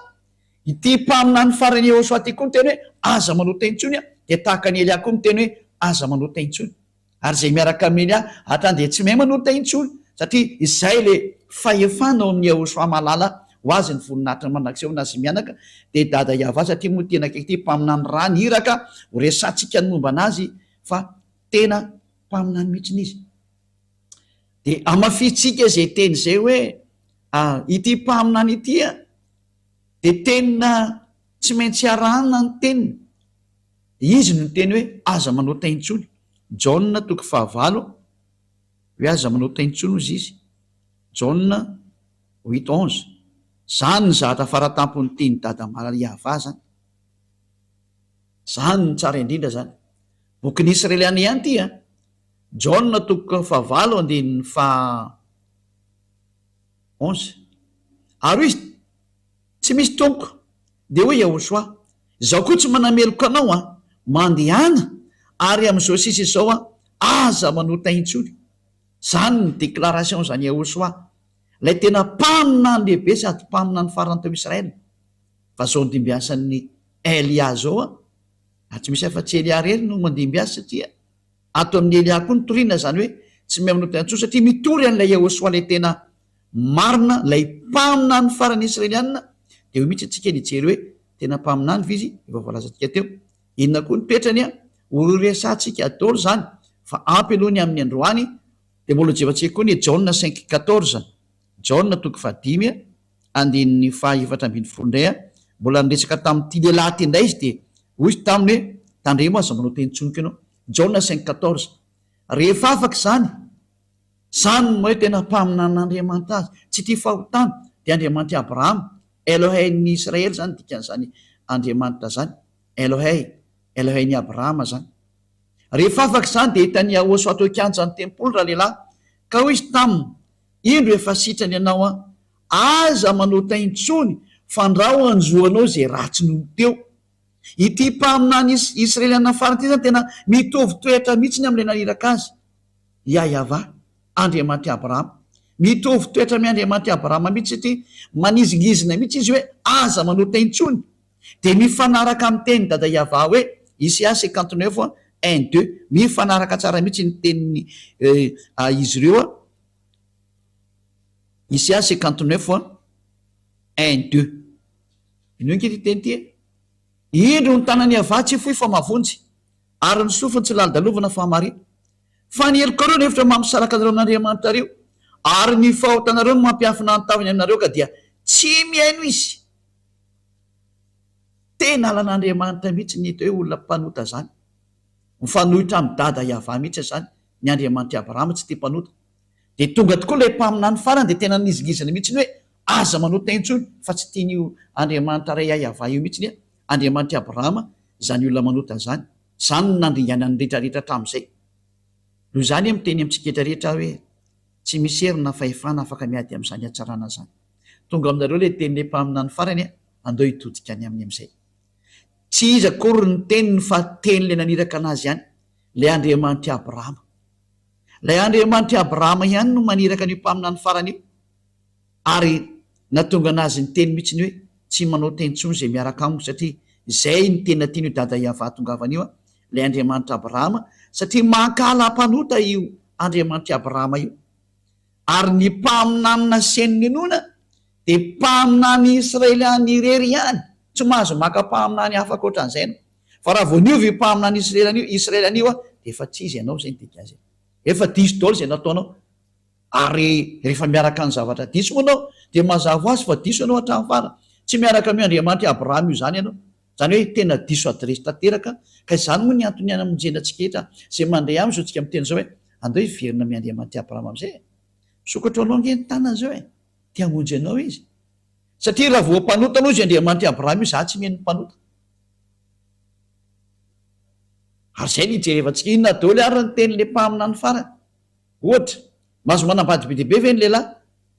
Ity mpaminany farany Yehosua ity koa miteny hoe, Aza manota intsony aho, dia tahaka an'i Elia koa miteny hoe, Aza manota intsony. Ary izay miaraka amin'i Elia hatrany dia tsy mahay manota intsony, satria izay ilay fahefana ao amin'i Yehosua mahalala ho azy ny voninahitra mandrakizay ho an'azy mianaka, dia Dada Yavah, satria moa tena akaiky ity mpaminany ra ny iraka, ho resahantsika ny momba an'azy fa tena mpaminany mihitsy izy. Dia hamafisintsika izay teny izay hoe, ity mpaminany ity an, Dia tena tsy maintsy arahana ny teniny. Izy no niteny hoe aza manota intsony. Jaona toko fahavalo hoe aza manota intsony hozy izy. Jaona huit onze. Zany ny zahatra faratampon'ny tian'i Dada Maria zany. Zany no tsara indrindra zany. Bokin'ny Israeliana ihany ity an. Jaona toko fahavalo andininy faha onze. Ary hoy izy, Tsy misy tompoko. Dia hoy Yahoshuah, Izaho koa tsy manameloka anao an! Mandehana, ary amin'izao sisa izao an, aza manota intsony. Izany ny déclaration izany Yahoshuah, ilay tena mpaminany lehibe sady mpaminany farany teo Israël. Fa izao ndimbiasan'i Elia izao an, ary tsy misy afa-tsy Elia irery no mandimby azy satria ato amin'i Elia koa ny toriana izany hoe tsy miha manota intsony satria mitory an'ilay Yahoshuah ilay tena Marina ilay mpaminany farany Israelianina dia eo mihitsy antsika ny hijery hoe tena mpaminany ve izy efa voalazantsika teo. Inona koa ny toetrany an? Ho resahantsika daholo izany fa ampy aloha ny amin'ny androany dia mbola hojevantsika koa ny Jaona cinq quatorze, Jaona toko fahadimy. andininy faha 14 indray a, mbola niresaka tamin'ity lehilahy ity indray izy dia hoy izy taminy hoe, tandremo aza manao teny intsony koa ianao. Jaona cinq quatorze. Rehefa afaka izany, izany no maha hoe tena mpaminanin'Andriamanitra azy, tsy tia fahotana, dia Andriamanitr'i Abrahama, Elohei-n'ny Israely izany dikan'izany Andriamanitra izany, Elohei, Elohei-n'i Abrahama izany. Rehefa afaka izany dia hitan'i Yahoshuah teo an-kianjan'ny tempoly ralehilahy, ka hoy izy taminy, Indro efa sitrana ianao an, aza manota intsony fandrao hanjo anao izay ratsy noho ny teo. Ity mpaminany Israeliana farany ity izany tena mitovy toetra mihitsy amin'ilay naniraka azy, Yahyahavah, Andriamanitr'i Abrahama. Mitovy toetra amin'i Andriamanitr'i Abrahama mihitsy satria manizingizina mihitsy izy hoe aza manota intsony. Dia mifanaraka amin'ny tenin'i Dada Yahvah hoe, Isaia 59, un, deux. Mifanaraka tsara mihitsy ny tenin'ny izy ireo. Isaia 59, un, deux. Henoy ange ity teny ity e! Indro ny tanan'i Yavah tsy fohy fa mahavonjy, ary ny sofiny tsy lalodalovana fa mahare. Fa ny helokareo no efitra mampisaraka anareo amin'Andriamanitrareo, ary ny fahotanareo no mampiafina ny tavany aminareo ka dia tsy mihaino Izy. Tena halan'Andriamanitra mihitsy ny hita hoe olona mpanota izany. Mifanohitra amin'i Dada Yavah mihitsy izany, ny Andriamanitr'i Abrahama tsy tia mpanota. Dia tonga tokoa ilay mpaminany farany dia tena nihizingizina mihitsy hoe aza manota intsony fa tsy tian'io Andriamanitra Ray Yavah io mihitsy Andriamanitr'i Abrahama izany olona manota izany. Izany no nandringanany ny rehetra rehetra hatramin'izay. Noho izany miteny amintsika rehetra rehetra aho hoe tsy misy hery na fahefana afaka miady amin'izany hatsarana izany. Tonga aminareo ilay tenin'ilay mpaminany farany andao hitodika any aminy amin'izay. Tsy iza akory ny teniny fa tenin'ilay naniraka an'azy ihany, ilay Andriamanitr'i Abrahama. Ilay Andriamanitr'i Abrahama ihany no maniraka an'io mpaminany farany io, ary nahatonga an'azy niteny mihitsy ny hoe, tsy manao teny intsony izay miaraka amiko satria izay no tena tian'io Dada Yavah hahatongavana io, ilay Andriamanitr'i Abrahama, satria mankahala mpanota io Andriamanitr'i Abrahama io. Ary ny mpaminany nasainy ninoana dia mpaminany Israeliana irery ihany, tsy mahazo maka mpaminany hafa ankoatran'izay ianao. Fa raha vao niova io mpaminany Israeliana io, Israeliana io dia efa tsy izy ianao izay ny dikan'izay. Efa diso daholo izay nataonao. Ary rehefa miaraka ny zavatra diso moa ianao dia mazava ho azy fa diso ianao hatramin'ny farany. Tsy miaraka amin'io Andriamanitr'i Abrahama io izany ianao. Izany hoe tena diso adiresy tanteraka. Ka izany moa ny antony hamonjena antsika rehetra izay mandre aminy izao tsika miteny izao hoe andao hiverina amin'i Andriamanitr'i Abrahama amin'izay e. Misokatra ho anao ange ny tanany izao e. Te hamonjy anao izy. Satria raha vao mpanota aloha izy Andriamanitr'i Abrahama io, za tsy mino ny mpanota. Ary izay no hijerevantsika inona daholo ary ny tenin'ilay mpaminany farany. Ohatra, mahazo manambady be dia be ve ny lehilahy?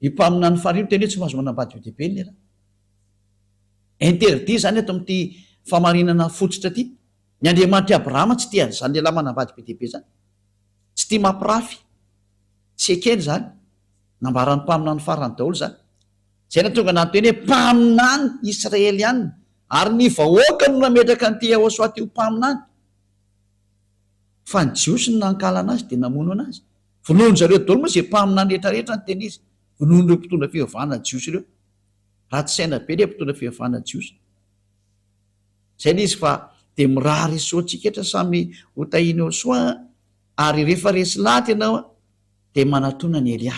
Io mpaminany farany io miteny hoe tsy mahazo manambady be dia be ny lehilahy. Interdit izany ato amin'ity famarinana fototra ity. Ny Andriamanitr'i Abrahama tsy tia an'izany lehilahy manambady be dia be izany. Tsy tia mampirafy. Tsy ekeny izany. Nambaran'ny mpaminany farany daholo izany. Izay nahatonga anah niteny hoe mpaminany Israeliana. Ary ny vahoaka no nametraka an'ity Yahoshuah ity ho mpaminany. Fa ny Jiosy no nankahala anazy dia namono anazy. Vonoin-dry zareo daholo moa izay mpaminany rehetra rehetra niteny izy. Vonoin'ireo mpitondra fivavahana Jiosy ireo. Ratsy saina be ilay mpitondra fivavahana Jiosy. Izay ilay izy fa dia mirary soa antsika rehetra samy ho tahian'i Yahoshuah an. Ary rehefa resy lahatra ianao an, dia manatona an'i Elia.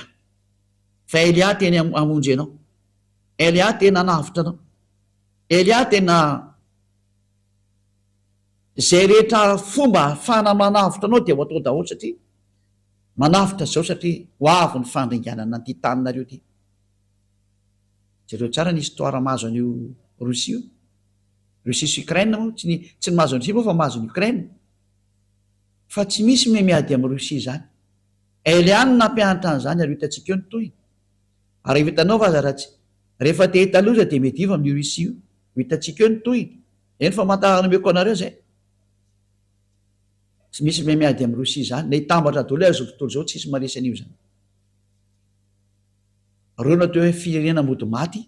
Fa Elia tena hamonjy anao. Elia tena hanavotra anao. Elia tena izay rehetra fomba ahafahana manavotra anao dia ho atao daholo satria manavotra izao satria ho avy ny fandringanana an'ity taninareo ity. Jereo tsara ny histoire mahazo an'io Russie io. Russie sy Ukraine moa, tsy ny tsy ny mahazo an'i Russie moa fa mahazo an'i Ukraine. Fa tsy misy me miady amin'i Russie izany. Elia no nampianatra an'izany ary ho hitantsika eo ny tohiny. Ary rehefa hitanao fa aza raha tsy rehefa te hahita loza dia miadiva amin'io Russie io. Ho hitantsika eo ny tohiny. Eny famantarana omeko anareo izay. Tsy misy mahay miady amin'i Russie izany. Na hitambatra daholo aza izao tontolo izao tsisy maharesy an'io izany. Ireo no atao hoe firenena mody maty.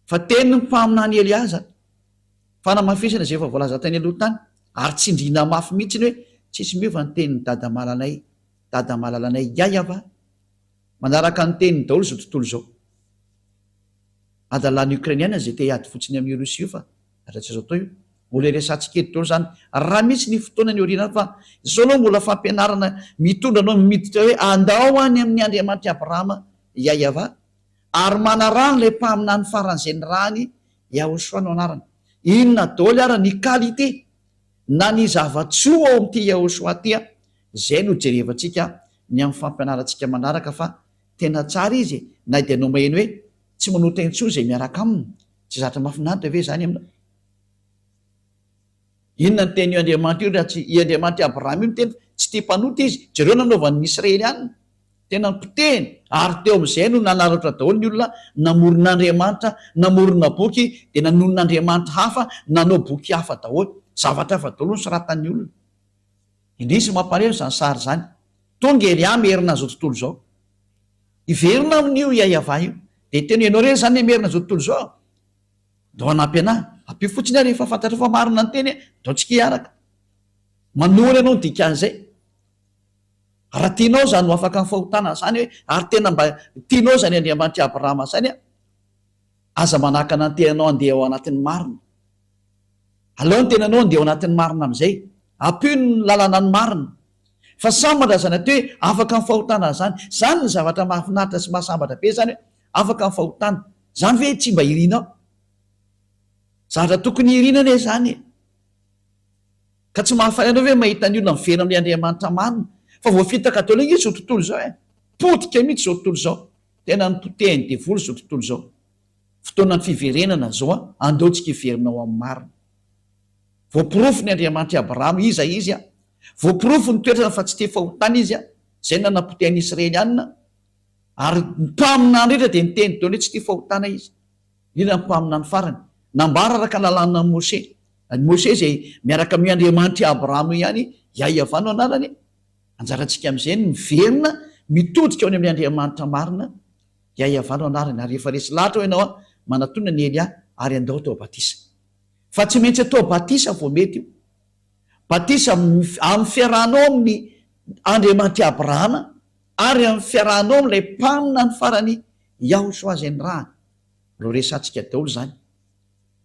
Fa tenin'ny mpaminany Elia izany. Fanamafisana izay efa voalaza tany aloha tany. Ary tsindriana mafy mihitsy ny hoe tsisy miova ny tenin'i Dada malalanay, Dada malalanay Yaya va? Manaraka ny teniny daholo izao tontolo izao. Adalan'ny Ukrainiana izay te hiady fotsiny amin'io Russie io fa raha tsy azo atao io. Mbola iresahantsika eto daholo izany raha misy ny fotoana ny aoriana any fa izao aloha mbola fampianarana mitondra anao miditra hoe andao any amin'ny Andriamanitr'i Abrahama Yayava. Ary manaraha an'ilay mpaminany faran'izay nirahany, Yahoshua no anarany. Inona daholo ara ny qualité na ny zava-tsoa ao amin'ity Yahoshua ity an? Izay no jerevantsika ny amin'ny fampianarantsika manaraka fa tena tsara izy e, na dia anao maheno hoe tsy manota intsony izay miaraka aminy, tsy zatra mahafinaritra ve izany aminao? Inona ny tenin'io Andriamanitra io raha tsy i Andriamanitr'i Abrahama io niteny fa tsy tia mpanota izy? Jereo nanaovany ny Israelianina. Tena nipotehiny ary teo amin'izay no nanararaotra daholo ny olona namorona Andriamanitra, namorona boky dia nanonona Andriamanitra hafa, nanao boky hafa daholo. Zavatra hafa daholo no soratan'ny olona. Indrisy mampalahelo izany sary izany. Tonga Elia merina an'izao tontolo izao. Hiverina amin'io Iaiavah io. Dia tena ianao irery izany le merina an'izao tontolo izao? Ndao hanampy anah. Ampio fotsiny aho rehefa fantatrao fa marina ny teny e. Ndao tsika hiaraka. Manohana ianao ny dikan'izay. Raha tianao izany ho afaka amin'ny fahotana izany hoe ary tena mba tianao izany Andriamanitr'i Abrahama izany an, aza manakana ny tenanao handeha ao anatin'ny marina. Aleo ny tenanao handeha ao anatin'ny marina amin'izay. Ampio ny lalana ny marina. Fa samy mandraza ny atao hoe afaka amin'ny fahotana izany. Izany ny zavatra mahafinaritra sy mahasambatra be izany hoe afaka amin'ny fahotana. Izany ve tsy mba irinao? Zavatra tokony hirina anie izany e! Ka tsy mahafaly anao ve mahita ny olona miverina amin'ilay Andriamanitra marina? Fa voafitaka daholo ange izao tontolo izao e! Potika mihitsy izao tontolo izao. Tena nopotehin'ny devoly izao tontolo izao. Fotoanan'ny fiverenana izao an, andao tsika hiverina ao amin'ny marina. Voaporofo ny Andriamanitr'i Abrahama, iza izy an? Voaporofo ny toetrany fa tsy tia fahotana izy an, izay nanapotehan'ny Israelianina. Ary ny mpaminany rehetra dia niteny daholo hoe tsy tia fahotana izy. Indrindra ny mpaminany farany. Nambara araka ny lalànan'i Moshe. Ny Moshe izay miaraka amin'io Andriamanitr'i Abrahama io ihany, Yahweh no anarany. Anjarantsika amin'izay ny miverina mitodika ao any amin'ilay Andriamanitra marina, Yahweh no anarany. Ary rehefa resy lahatra ao ianao, manatona an'i Elia ary andao atao batisa. Fa tsy maintsy atao batisa vao mety io. Batisa amin'ny fiarahanao amin'ny Andriamanitr'i Abrahama ary amin'ny fiarahanao amin'ilay mpaminany farany Yahushua izay nirahany. Mbola ho resahantsika daholo izany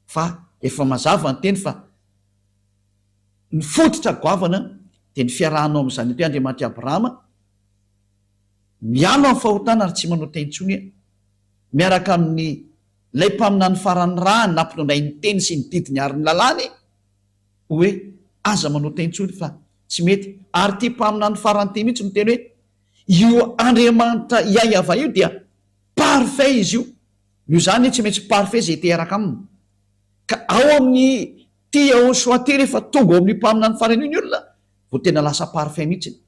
fa efa mazava ny teny fa ny fototra goavana dia ny fiarahanao amin'izany hoe Andriamanitr'i Abrahama, miala amin'ny fahotana ary tsy manota intsony miaraka amin'ny ilay mpaminany farany nirahany nampinonay ny teny sy ny didiny ary ny lalàny hoe aza manota intsony fa tsy mety ary ity mpaminany farany ity mihitsy miteny hoe io Andriamanitra Yahweh io dia parfait izy io, noho izany tsy maintsy parfait izay te hiaraka aminy. Ka ao amin'ny ty Yahoshua ty rehefa tonga ao amin'io mpaminany farany io ny olona vao tena lasa parfait mihitsy.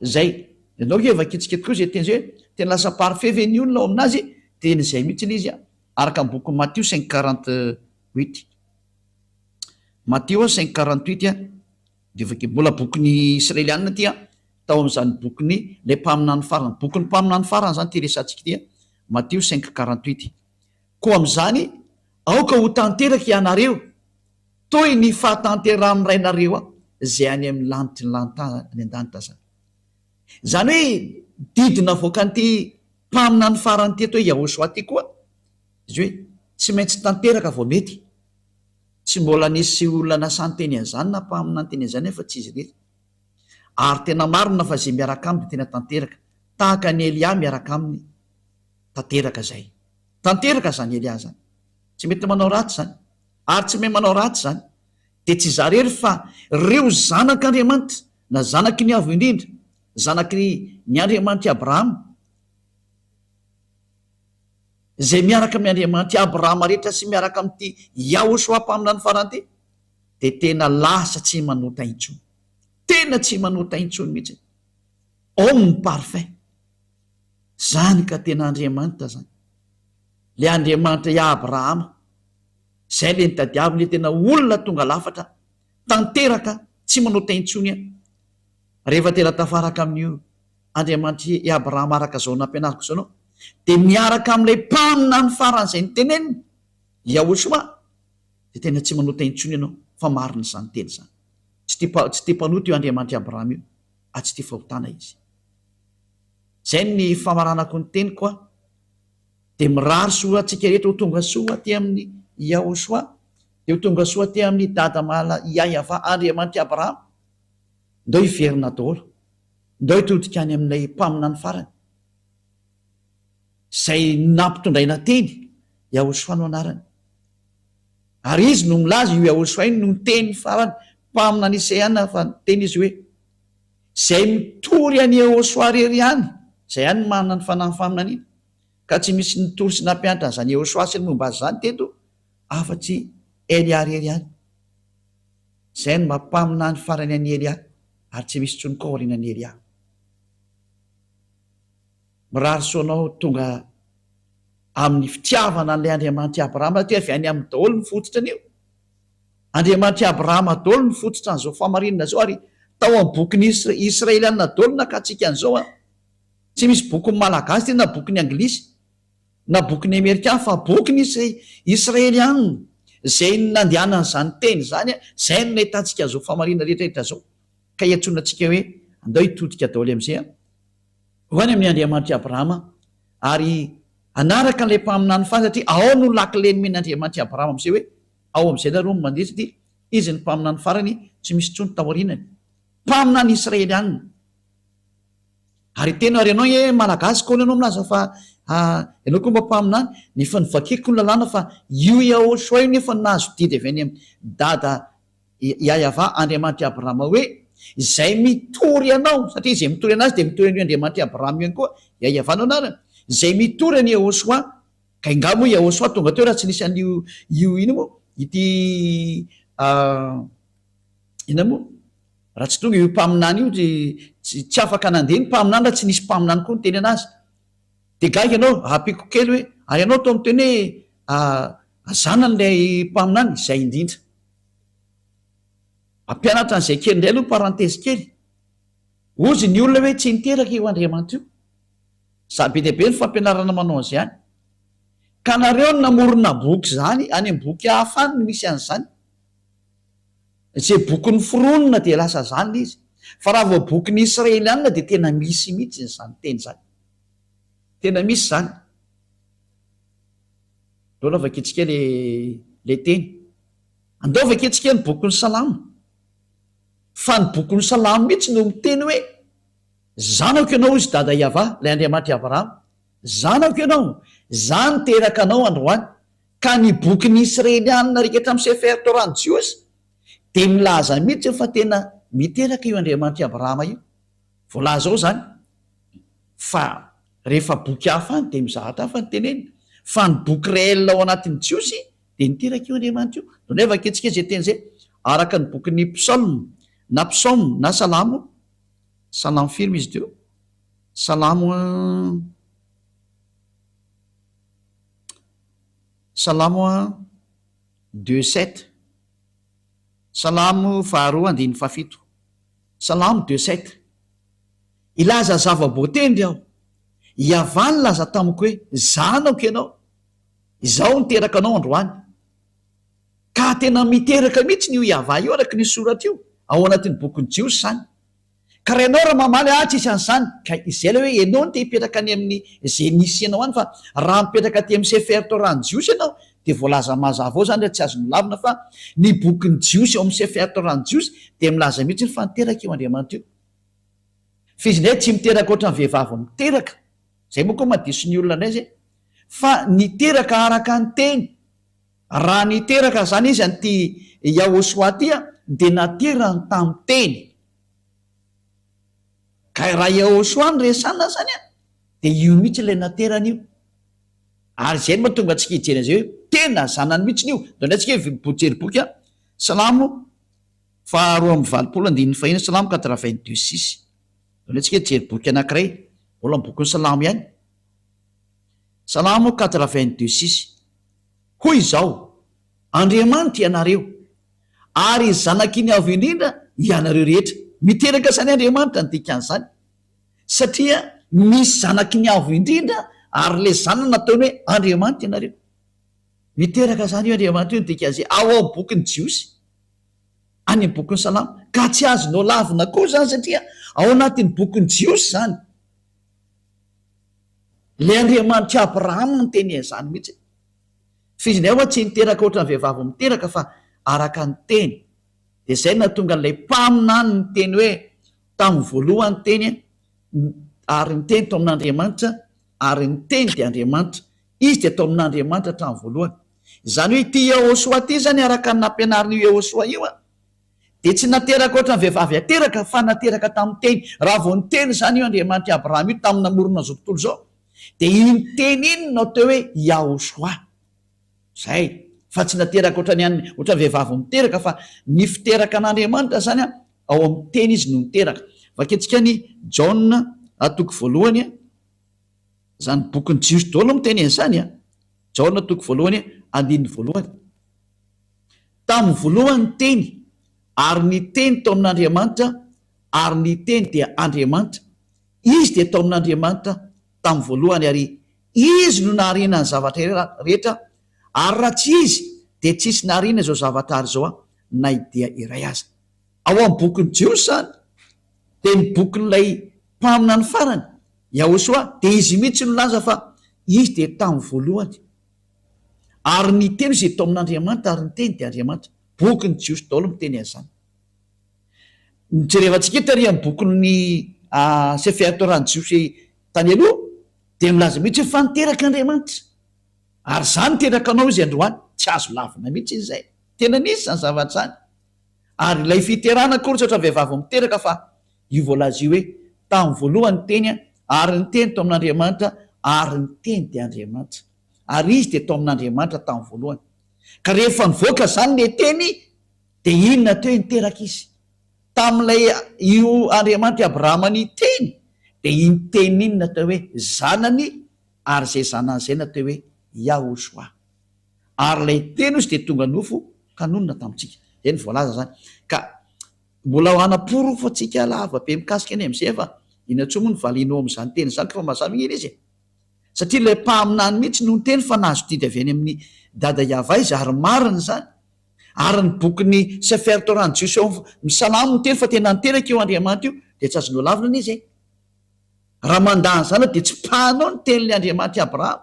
Zay. Ianao ve vakintsika tokoa izay teny izay hoe tena lasa parfait ve ny olona ao aminazy? Teny izay mihitsy ilay izy araka ny bokin'i Matio cinq 48. Matio cinq 48 dia vakio. Mbola bokin'ny Israelianina ity an. Tao amin'izany bokin'ny ilay mpaminany farany. Bokin'ny mpaminany farany izany ity resahantsika ity an. Matio cinq 48. Koa amin'izany, aoka ho tanteraka ianareo, toy ny fahatanterahan'ny Rainareo izay any amin'ny lanitry ny lanitra any an-danitra izany. Izany hoe didy navoakan'ity mpaminany farany ity atao hoe Yahoshuah ity koa, izy hoe tsy maintsy tanteraka vao mety. Tsy mbola nisy olona nasahy niteny an'izany na mpaminany niteny an'izany afa tsy izy irery. Ary tena marina fa izay miaraka aminy dia tena tanteraka. Tahaka an'i Elia miaraka aminy, tanteraka izay. Tanteraka izany Elia izany. Tsy mety manao ratsy izany. Ary tsy mahay manao ratsy izany. Dia tsy izaho irery fa ireo zanak'Andriamanitra, na zanaky ny Avo Indrindra, zanaky ny Andriamanitr'i Abrahama, izay miaraka amin'ny Andriamanitr'i Abrahama rehetra sy miaraka amin'ity Yahoshua mpaminany farany ity, dia tena lasa tsy manota intsony. Tena tsy manota intsony mihitsy. Homme parfait. Zany ka tena Andriamanitra zany. Le Andriamanitra i Abrahama. Zay le nitadiaviny le tena olona tonga lafatra, tanteraka, tsy manota intsony an. Rehefa tena tafaraka amin'io Andriamanitry i Abrahama araka izao nampianariko izao anao, dia miaraka amin'ilay mpaminany farany izay noteneniny, Yahoshua, dia tena tsy manota intsony ianao fa marina izany teny izany. Tsy tia tsy tia mpanota io Andriamanitr'i Abrahama io, ary tsy tia fahotana izy. Izay ny famaranako ny teniko an. Dia mirary soa antsika rehetra ho tonga soa aty amin'i Yahoshua, dia ho tonga soa aty amin'i Dada Mahala Yahyafa Andriamanitr'i Abrahama. Ndao hiverina daholo. Ndao hitodika any amin'ilay mpaminany farany. Izay nampitondraina teny, Yahoshuah no anarany. Ary izy no milaza, io Yahoshuah io no niteny farany, mpaminany Isaia fa niteny izy hoe, Izay mitory an'i Yahoshuah irery ihany, izay ihany no manana ny fanahin'ny faminaniana. Ka tsy misy nitory sy nampianatra an'izany Yahoshuah sy ny momba azy izany teto, afa-tsy Elia irery ihany. Izay no mba mpaminany farany an'i Elia, ary tsy misy intsony koa aorianan'i Elia. Mirary soa anao tonga amin'ny fitiavana an'ilay Andriamanitr'i Abrahama satria avy any aminy daholo ny fototra an'io. Andriamanitr'i Abrahama daholo ny fototra an'izao fahamarinana izao ary tao amin'ny bokin'ny Israelianina daholo nakantsika an'izao an. Tsy misy bokin'ny Malagasy ity na bokin'ny Anglisy na bokin'ny Amerikana fa bokin'ny Israelianina izay nandehanan'izany teny izany, izay no nahitantsika an'izao fahamarinana rehetra rehetra izao. Ka iantsoana antsika hoe andao hitodika daholo amin'izay an. Ho any amin'ny Andriamanitr'i Abrahama ary hanaraka an'ilay mpaminany farany satria ao no lakile nomen'Andriamanitr'i Abrahama amin'izay hoe ao amin'izay nareo no mandeha satria izy no mpaminany farany tsy misy intsony taorianany. Mpaminany Israelianina. Ary tena ary ianao nge Malagasy koa ianao milaza fa ianao koa mba mpaminany nefa novakiako ny lalàna fa io Yahoshua io nefa nahazo didy avy any amin'i Dada Yayavah Andriamanitr'i Abrahama hoe, Izay mitory anao, satria izay mitory an'azy dia mitory an'io Andriamanitr'i Abrahama io ihany koa, Yayavah no anarany, izay mitory an'i Yehosua, ka ingahy moa Yehosua tonga teo raha tsy nisy an'io, io inona moa, ity inona moa, raha tsy tonga io mpaminany io, tsy, tsy afaka nandeha ny mpaminany raha tsy nisy mpaminany koa niteny an'azy. Dia gaga ianao, ampiako kely hoe, ary ianao toa miteny hoe zanany ilay mpaminany, izay indrindra. Ampianatra an'izay kely indray aloha parenthèse kely. Hozy ny olona hoe tsy niteraka io Andriamanitra io. Za be dia be ny fampianarana manao an'izay any. Ka nareo no namorona boky izany, any amin'ny boky hafa any no misy an'izany. Izay boky noforonina dia lasa izany ilay izy. Fa raha vao bokin'ny Israelianina dia tena misy mihitsy izany teny izany. Tena misy izany. Aleo aloha vakintsika ilay teny. Andao vakintsika ny bokin'ny Salamo. Fa ny bokin'ny Salamo mihitsy no miteny hoe, Zanako ianao, hoy izy Dada Yavah, ilay Andriamanitr'i Abrahama. Zanako ianao, izaho niteraka anao androany. Ka ny bokin'ny Israelianina rehetra amin'ny Sefer Torah ny Jiosy dia milaza mihitsy fa tena miteraka io Andriamanitr'i Abrahama io. Voalaza ao izany. Fa rehefa boky hafa any dia mizahatra hafa ny tenenina. Fa ny boky réel ao anatin'ny Jiosy dia niteraka io Andriamanitra io. Ndao indray vakintsika izay teny izay araka ny bokin'ny Psalm na Psaume na Salamo, Salamo firy moa izy teo? Salamo Salamo deux sept, Salamo faharoa andininy fahafito, Salamo deux sept. Hilaza zava-boatendry aho. Iavah nilaza tamiko hoe, Zanako ianao. Izaho niteraka anao androany. Ka tena miteraka mihitsy io Yavah io araka ny soratra io, ao anatin'ny bokin'ny Jiosy izany. Ka raha ianao raha mamaly ah tsisy an'izany, ka izay ilay hoe ianao no te hipetraka any amin'ny izay nisy anao any fa raha mipetraka aty amin'ny Sefer Torah ny Jiosy ianao dia voalaza mazava ao izany raha tsy azonao lavina fa ny bokin'ny Jiosy ao amin'ny Sefer Torah ny Jiosy dia milaza mihitsy fa niteraka io Andriamanitra io. Fa izy indray tsy miteraka ohatran'ny vehivavy miteraka. Izay moa koa mahadiso ny olona indray izay. Fa niteraka araka ny teny. Raha niteraka izany izy an'ity Yahoshuah ity dia naterany tamin'ny teny. Ka raha Yahoshuah no resahana izany dia io mihitsy ilay naterany io. Ary izay no mahatonga antsika hijery an'izay hoe tena zanany mihitsy io. Ndao indray tsika hijery boky Salamo faha 82 andininy fahiny, Salamo quatre-vingt-deux six. Ndao indray tsika hijery boky anankiray, mbola ny bokin'ny Salamo ihany. Salamo quatre-vingt-deux six. Hoy izao, Andriamanitra ianareo, ary zanaky ny Avo Indrindra ianareo rehetra. Miteraka izany Andriamanitra ny dikan'izany, satria misy zanaky ny Avo Indrindra ary ilay zanany nataony hoe Andriamanitra ianareo. Miteraka izany io Andriamanitra io ny dikan'izay ao amin'ny bokin'ny Jiosy, any amin'ny bokin'ny Salamo. Ka tsy azonao lavina koa izany satria ao anatin'ny bokin'ny Jiosy izany. Ilay Andriamanitr'i Abrahama niteny an'izany mihitsy. Fa izy indray ho'a tsy niteraka ohatran'ny vehivavy miteraka fa araka ny teny. Dia izay no nahatonga an'ilay mpaminany niteny hoe tamin'ny voalohany ny teny ary ny teny tao amin'Andriamanitra. Ary ny Teny dia Andriamanitra. Izy dia tao amin'Andriamanitra hatramin'ny voalohany. Izany hoe ity Yahoshuah ity izany araka ny nampianarin'io Yahoshuah io dia tsy nateraka ohatran'ny vehivavy ateraka fa nateraka tamin'ny Teny. Raha vao niteny izany io Andriamanitr'i Abrahama io tamin'ny namorona an'izao tontolo izao dia iny Teny iny no atao hoe Yahoshuah. Izay. Fa tsy nateraka ohatran'ny an'ny ohatran'ny vehivavy miteraka fa ny fiteraka an'Andriamanitra izany ao amin'ny Teny Izy no niteraka. Vakintsika ny Jaona toko voalohany. Izany bokin'ny Jiosy daholo no miteny an'izany an! Jaona toko voalohany andininy voalohany. Tamin'ny voalohany ny Teny, ary ny Teny tao amin'Andriamanitra, ary ny Teny dia Andriamanitra. Izy dia tao amin'Andriamanitra tamin'ny voalohany, ary Izy no nahariana ny zavatra rehetra, ary raha tsy Izy dia tsisy nahariana izao zavatra ary izao na dia iray aza. Ao amin'ny bokin'ny Jiosy izany dia ny bokin'ilay mpaminany farany, Yahoshuah, dia izy mihitsy no nilaza fa izy dia tamin'ny voalohany. Ary ny teny izay tao amin'Andriamanitra ary ny teny dia Andriamanitra. Bokin'ny Jiosy daholo miteny an'izany. Ny jerevantsika eto ary amin'ny bokin'ny Sefer Torah ny Jiosy tany aloha dia milaza mihitsy hoe fa niteraka Andriamanitra. Ary izaho niteraka anao izy androany. Tsy azo lavina mihitsy izay. Tena nisy izany zavatra izany. Ary ilay fiterahana akory tsy ohatran'ny vehivavy miteraka fa io voalaza io hoe tamin'ny voalohany ny Teny ary ny Teny tao amin'Andriamanitra ary ny Teny dia Andriamanitra. Ary Izy dia tao amin'Andriamanitra tamin'ny voalohany. Ka rehefa nivoaka izany ilay Teny dia inona teo hoe niteraka Izy. Tamin'ilay io Andriamanitr'i Abrahama niteny dia iny Teny iny natao hoe Zanany ary izay Zanany izay natao hoe Yahoshuah. Ary ilay Teny hozy dia tonga nofo ka nonina tamintsika. Izay no voalaza izany. Ka mbola ho hanaporofo antsika lava be mikasika ny MZ fa inona intsony moa no valianao amin'izany teny izany fa mazava anie ilay izy e. Satria ilay mpaminany mihitsy no niteny fa nahazo didy avy any amin'i Dada Yavah izy ary marina izany. Ary ny bokin'ny Sefer Torah ny Jiosy ao amin'ny Salamo miteny fa tena niteraka io Andriamanitra io dia tsy azonao lavina anie izay. Raha mandà an'izany dia tsipahanao ny tenin'ilay Andriamanitr'i Abrahama.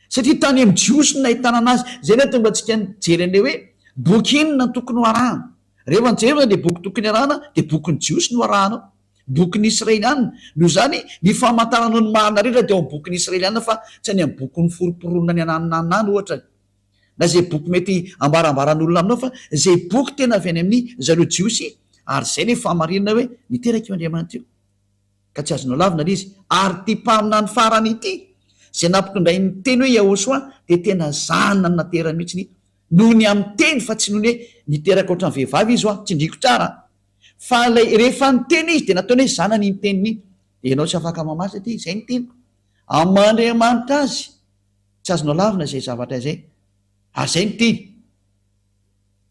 Satria tany amin'ny Jiosy no nahitana anazy. Izay no hahatonga antsika nijery an'ilay hoe boky inona no tokony ho arahana. Rehefa nijery izany dia boky tokony arahana dia bokin'ny Jiosy no arahanao. Bokin'ny Israeliana. Noho izany, ny famantaranao ny marina rehetra dia ao amin'ny bokin'ny Israeliana fa tsy any amin'ny bokin'ny foromporonina ny ananonanona any ohatra. Na izay boky mety ambarambaran'olona aminao fa izay boky tena avy any amin'ny zareo Jiosy ary izay ilay fahamarinana hoe niteraka io Andriamanitra io. Ka tsy azonao lavina ilay izy. Ary ity mpaminany farany ity, izay nampitondrainy ny teny hoe Yahoshuah, dia tena zanany naterany mihitsy noho ny amin'ny teny fa tsy noho ny hoe niteraka ohatran'ny vehivavy izy hoa, tsindriako tsara an! Fa ilay rehefa niteny izy dia nataony hoe zanany iny teniny iny. Dia ianao tsy afaka mamaly satria izay ny teniko. Amin'ny maha Andriamanitra azy, tsy azonao lavina izay zavatra izay. Ary izay ny teny.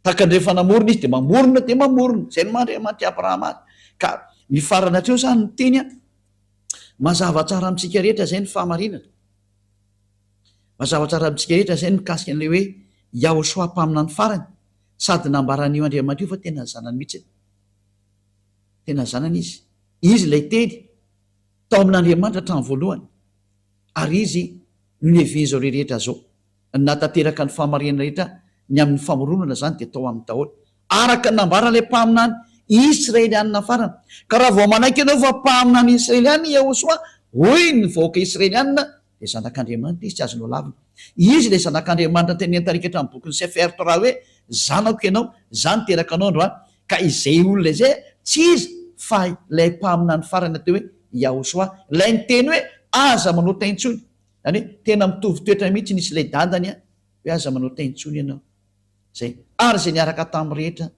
Tahaka ny rehefa namorona izy dia mamorona dia mamorona. Izay no maha Andriamanitr'i Abrahama azy. Ka mifarana hatreo izany ny teny an. Mazava tsara amintsika rehetra izay ny fahamarinana. Mazava tsara amintsika rehetra izay ny mikasika an'ilay hoe Yahoshua mpaminany farany. Sady nambaran'io Andriamanitra io fa tena zanany mihitsy. Tena zanany izy. Izy ilay teny tao amin'Andriamanitra hatramin'ny voalohany. Ary izy no niavian'izao rehetra izao. Nahatanteraka ny fahamarinana rehetra ny amin'ny famoronana izany dia tao aminy daholo, araka ny nambaran'ilay mpaminany Israelianina farany. Ka raha vao manaiky ianao fa mpaminany Israelianina i Yahoshuah, hoy ny vahoaka Israelianina, dia zanak'Andriamanitra izy, tsy azonao lavina. Izy ilay zanak'Andriamanitra noteneniny tarika hatramin'ny bokin'ny Sefer Torah hoe, Zanako ianao, izaho niteraka anao androany. Ka izay olona izay tsy iza fa ilay mpaminany farany atao hoe Yahoshuah, ilay niteny hoe, Aza manota intsony. Zany hoe tena mitovy toetra mihitsy nisy ilay dadany an, hoe aza manota intsony ianao. Zay. Ary izay niaraka tamin'ny rehetra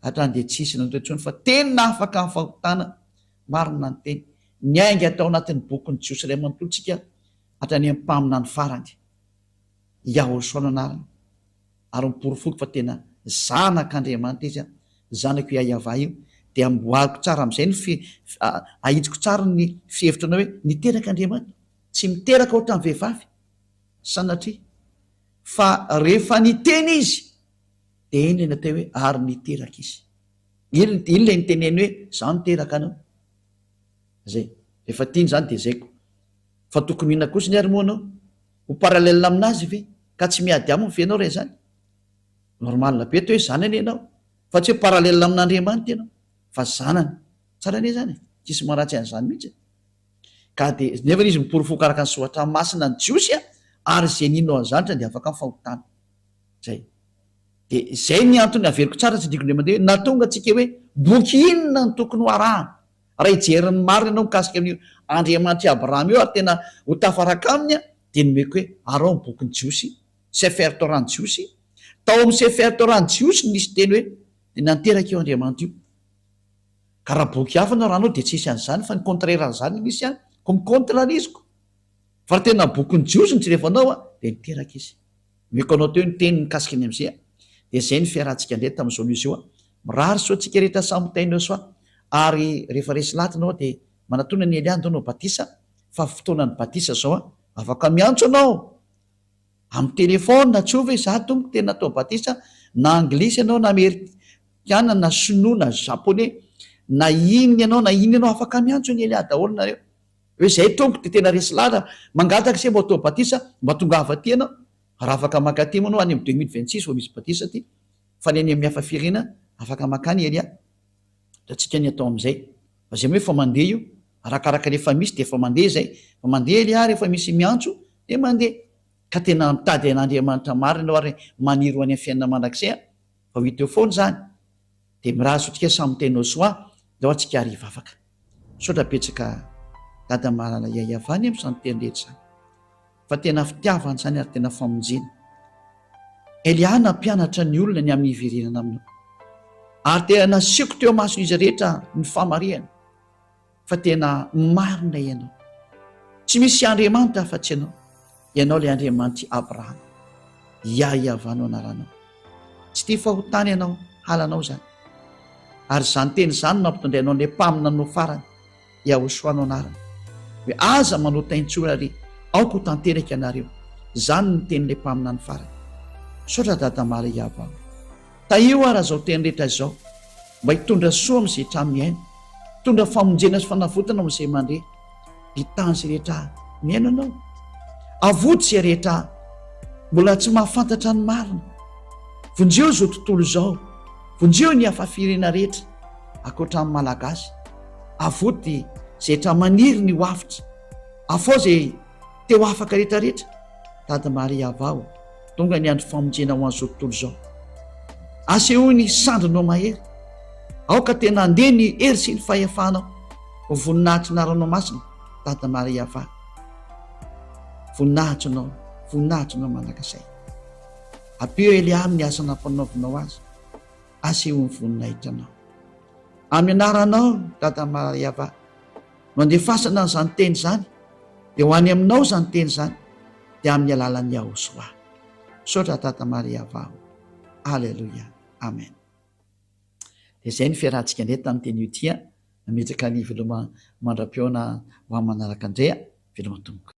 hatrany dia tsisy nanota intsony fa tena afaka amin'ny fahotana, marina ny teny. Niainga tao anatin'ny bokin'ny Jiosy iray manontolo tsika hatrany amin'ny mpaminany farany. Yahoshua no anarany. Ary noporofoiko fa tena zanak'Andriamanitra izy an, zanako Yayavah io, dia amboariko tsara amin'izay ny fi, ahitsiko tsara ny fihevitranao hoe niteraka Andriamanitra. Tsy miteraka ohatran'ny vehivavy, sanatria, fa rehefa niteny izy dia iny ilay natao hoe ary niteraka izy. Iny iny ilay niteneny hoe izaho niteraka anao. Zay. Rehefa tiany izany dia zay ko. Fa tokony ho inona kosa ary moa anao? Ho parallèle aminazy ve? Ka tsy miady aminy ve ianao raha izany? Normal be toa hoe zanany ianao, fa tsy hoe parallèle amin'Andriamanitra ianao, fa zanany. Tsara anie izany e! Tsisy maharatsy an'izany mihitsy e! Ka dia nefa izy miporofoko araka ny soratra masina ny Jiosy a, ary izay nino an'izany dia afaka amin'ny fahotana. Zay. Dia izay ny antony averiko tsara tsindriko indray mandeha hoe nahatonga antsika hoe boky inona no tokony ho arahana raha hijery ny marina ianao mikasika an'io Andriamanitr'i Abrahama io ary tena ho tafaraka aminy dia nomeko hoe araho ny bokin'ny Jiosy, Sefer Torah ny Jiosy. Tao amin'ny Sefer Torah ny Jiosy no nisy teny hoe dia nanteraka io Andriamanitra io. Ka raha boky hafa no arahanao dia tsy hisy an'izany fa ny contraire an'izany no misy any. Koa mi-contre ny iziko. Fa raha tena bokin'ny Jiosy no jerevanao dia niteraka izy. Omeko anao teo ny teny mikasika ny amizay dia izay ny fiarahantsika indray tamin'izao news io. Mirary soa antsika rehetra samy ho tahinao soa ary rehefa resy lahatra ianao dia manatona an'i Elia andao hanao batisa fa fotoanan'ny batisa izao afaka miantso anao amin'ny téléphone antsoy ve za tompoko tena atao batisa na anglisy ianao na amerikana na sinoa na japonais na inona ianao na inona ianao afaka miantso an'i Elia daholo nareo. Hoe zay Tompo dia tena resy lahatra mangataka se mba atao batisa mba tongava aty ianao raha afaka mankaty moa anao any amin'ny 2026 vao misy batisa aty fa ny any amin'ny hafa firenena afaka mankany Elia ataontsika ny atao amin'izay fa zay moa efa mandeha io arakaraka ny efa misy dia efa mandeha izay fa mandeha Elia rehefa misy miantso dia mandeha ka tena mitady an'Andriamanitra marina ianao ary maniry ho any amin'ny fiainana mandrakizay a fa ho hita eo foana izany Dia mirary soa samy tena soa ndao atsika ary hivavaka. Misaotra betsaka Dada malala Yayavany am zany teny rehetra zany fa tena fitiavana zany ary tena famonjena. Elia nampianatra ny olona ny amin'ny hiverenana aminao ary tena nasehoko teo amason'izy rehetra ny famarihana. Fa tena marina Ianao. Tsy misy Andriamanitra afa-tsy Ianao. Ianao ilay Andriamanitr'i Abrahama. Yah-Yavah no anaranao. Tsy tia fahotana Ianao, halanao izany. Ary izany teny izany no nampitondrainao an'ilay mpaminanao farany, Yahoshuah no anarany. Hoe aza manota intsony ary aoka ho tanteraka ianareo. Izany no tenin'ilay mpaminany farany. Misaotra Dada Mara Yavah. Tahio ara izao teny rehetra izao mba hitondra soa amin'izay trano mihaino, hitondra famonjena sy fanavotana ho an'izay mandre, hitany izay rehetra mihaino anao. Avoty izay rehetra mbola tsy mahafantatra ny marina. Vonjeo izao tontolo izao, vonjeo ny hafa firenena rehetra ankoatra ny Malagasy. Avoty izay rehetra maniry ny ho avotra. Afao izay te ho afaka rehetra rehetra. Dada Maria Vao, tonga ny andro famonjena ho an'izao tontolo izao. Asehoy ny sandrinao mahery. Aoka tena handeha ny hery sy ny fahefanao. Ho voninahitry ny anaranao masina, Dada Maria Va. Voninahitry anao, voninahitry anao mandrakizay. Ampio Elia amin'ny asa nampanaovinao azy. Asehoy ny voninahitra anao. Amin'ny anaranao, Dada Maria Va. No andefasana an'izany teny izany, dia ho any aminao izany teny izany, dia amin'ny alalan'i Yahosoa. Misaotra Tata Maria Vaho. Aleloia. Amen. Dia izay ny fiarahantsika indray tamin'ny teny io ity. Nametraka ny veloma mandra-pihaona ho amin'ny manaraka indray. Veloma tompoko.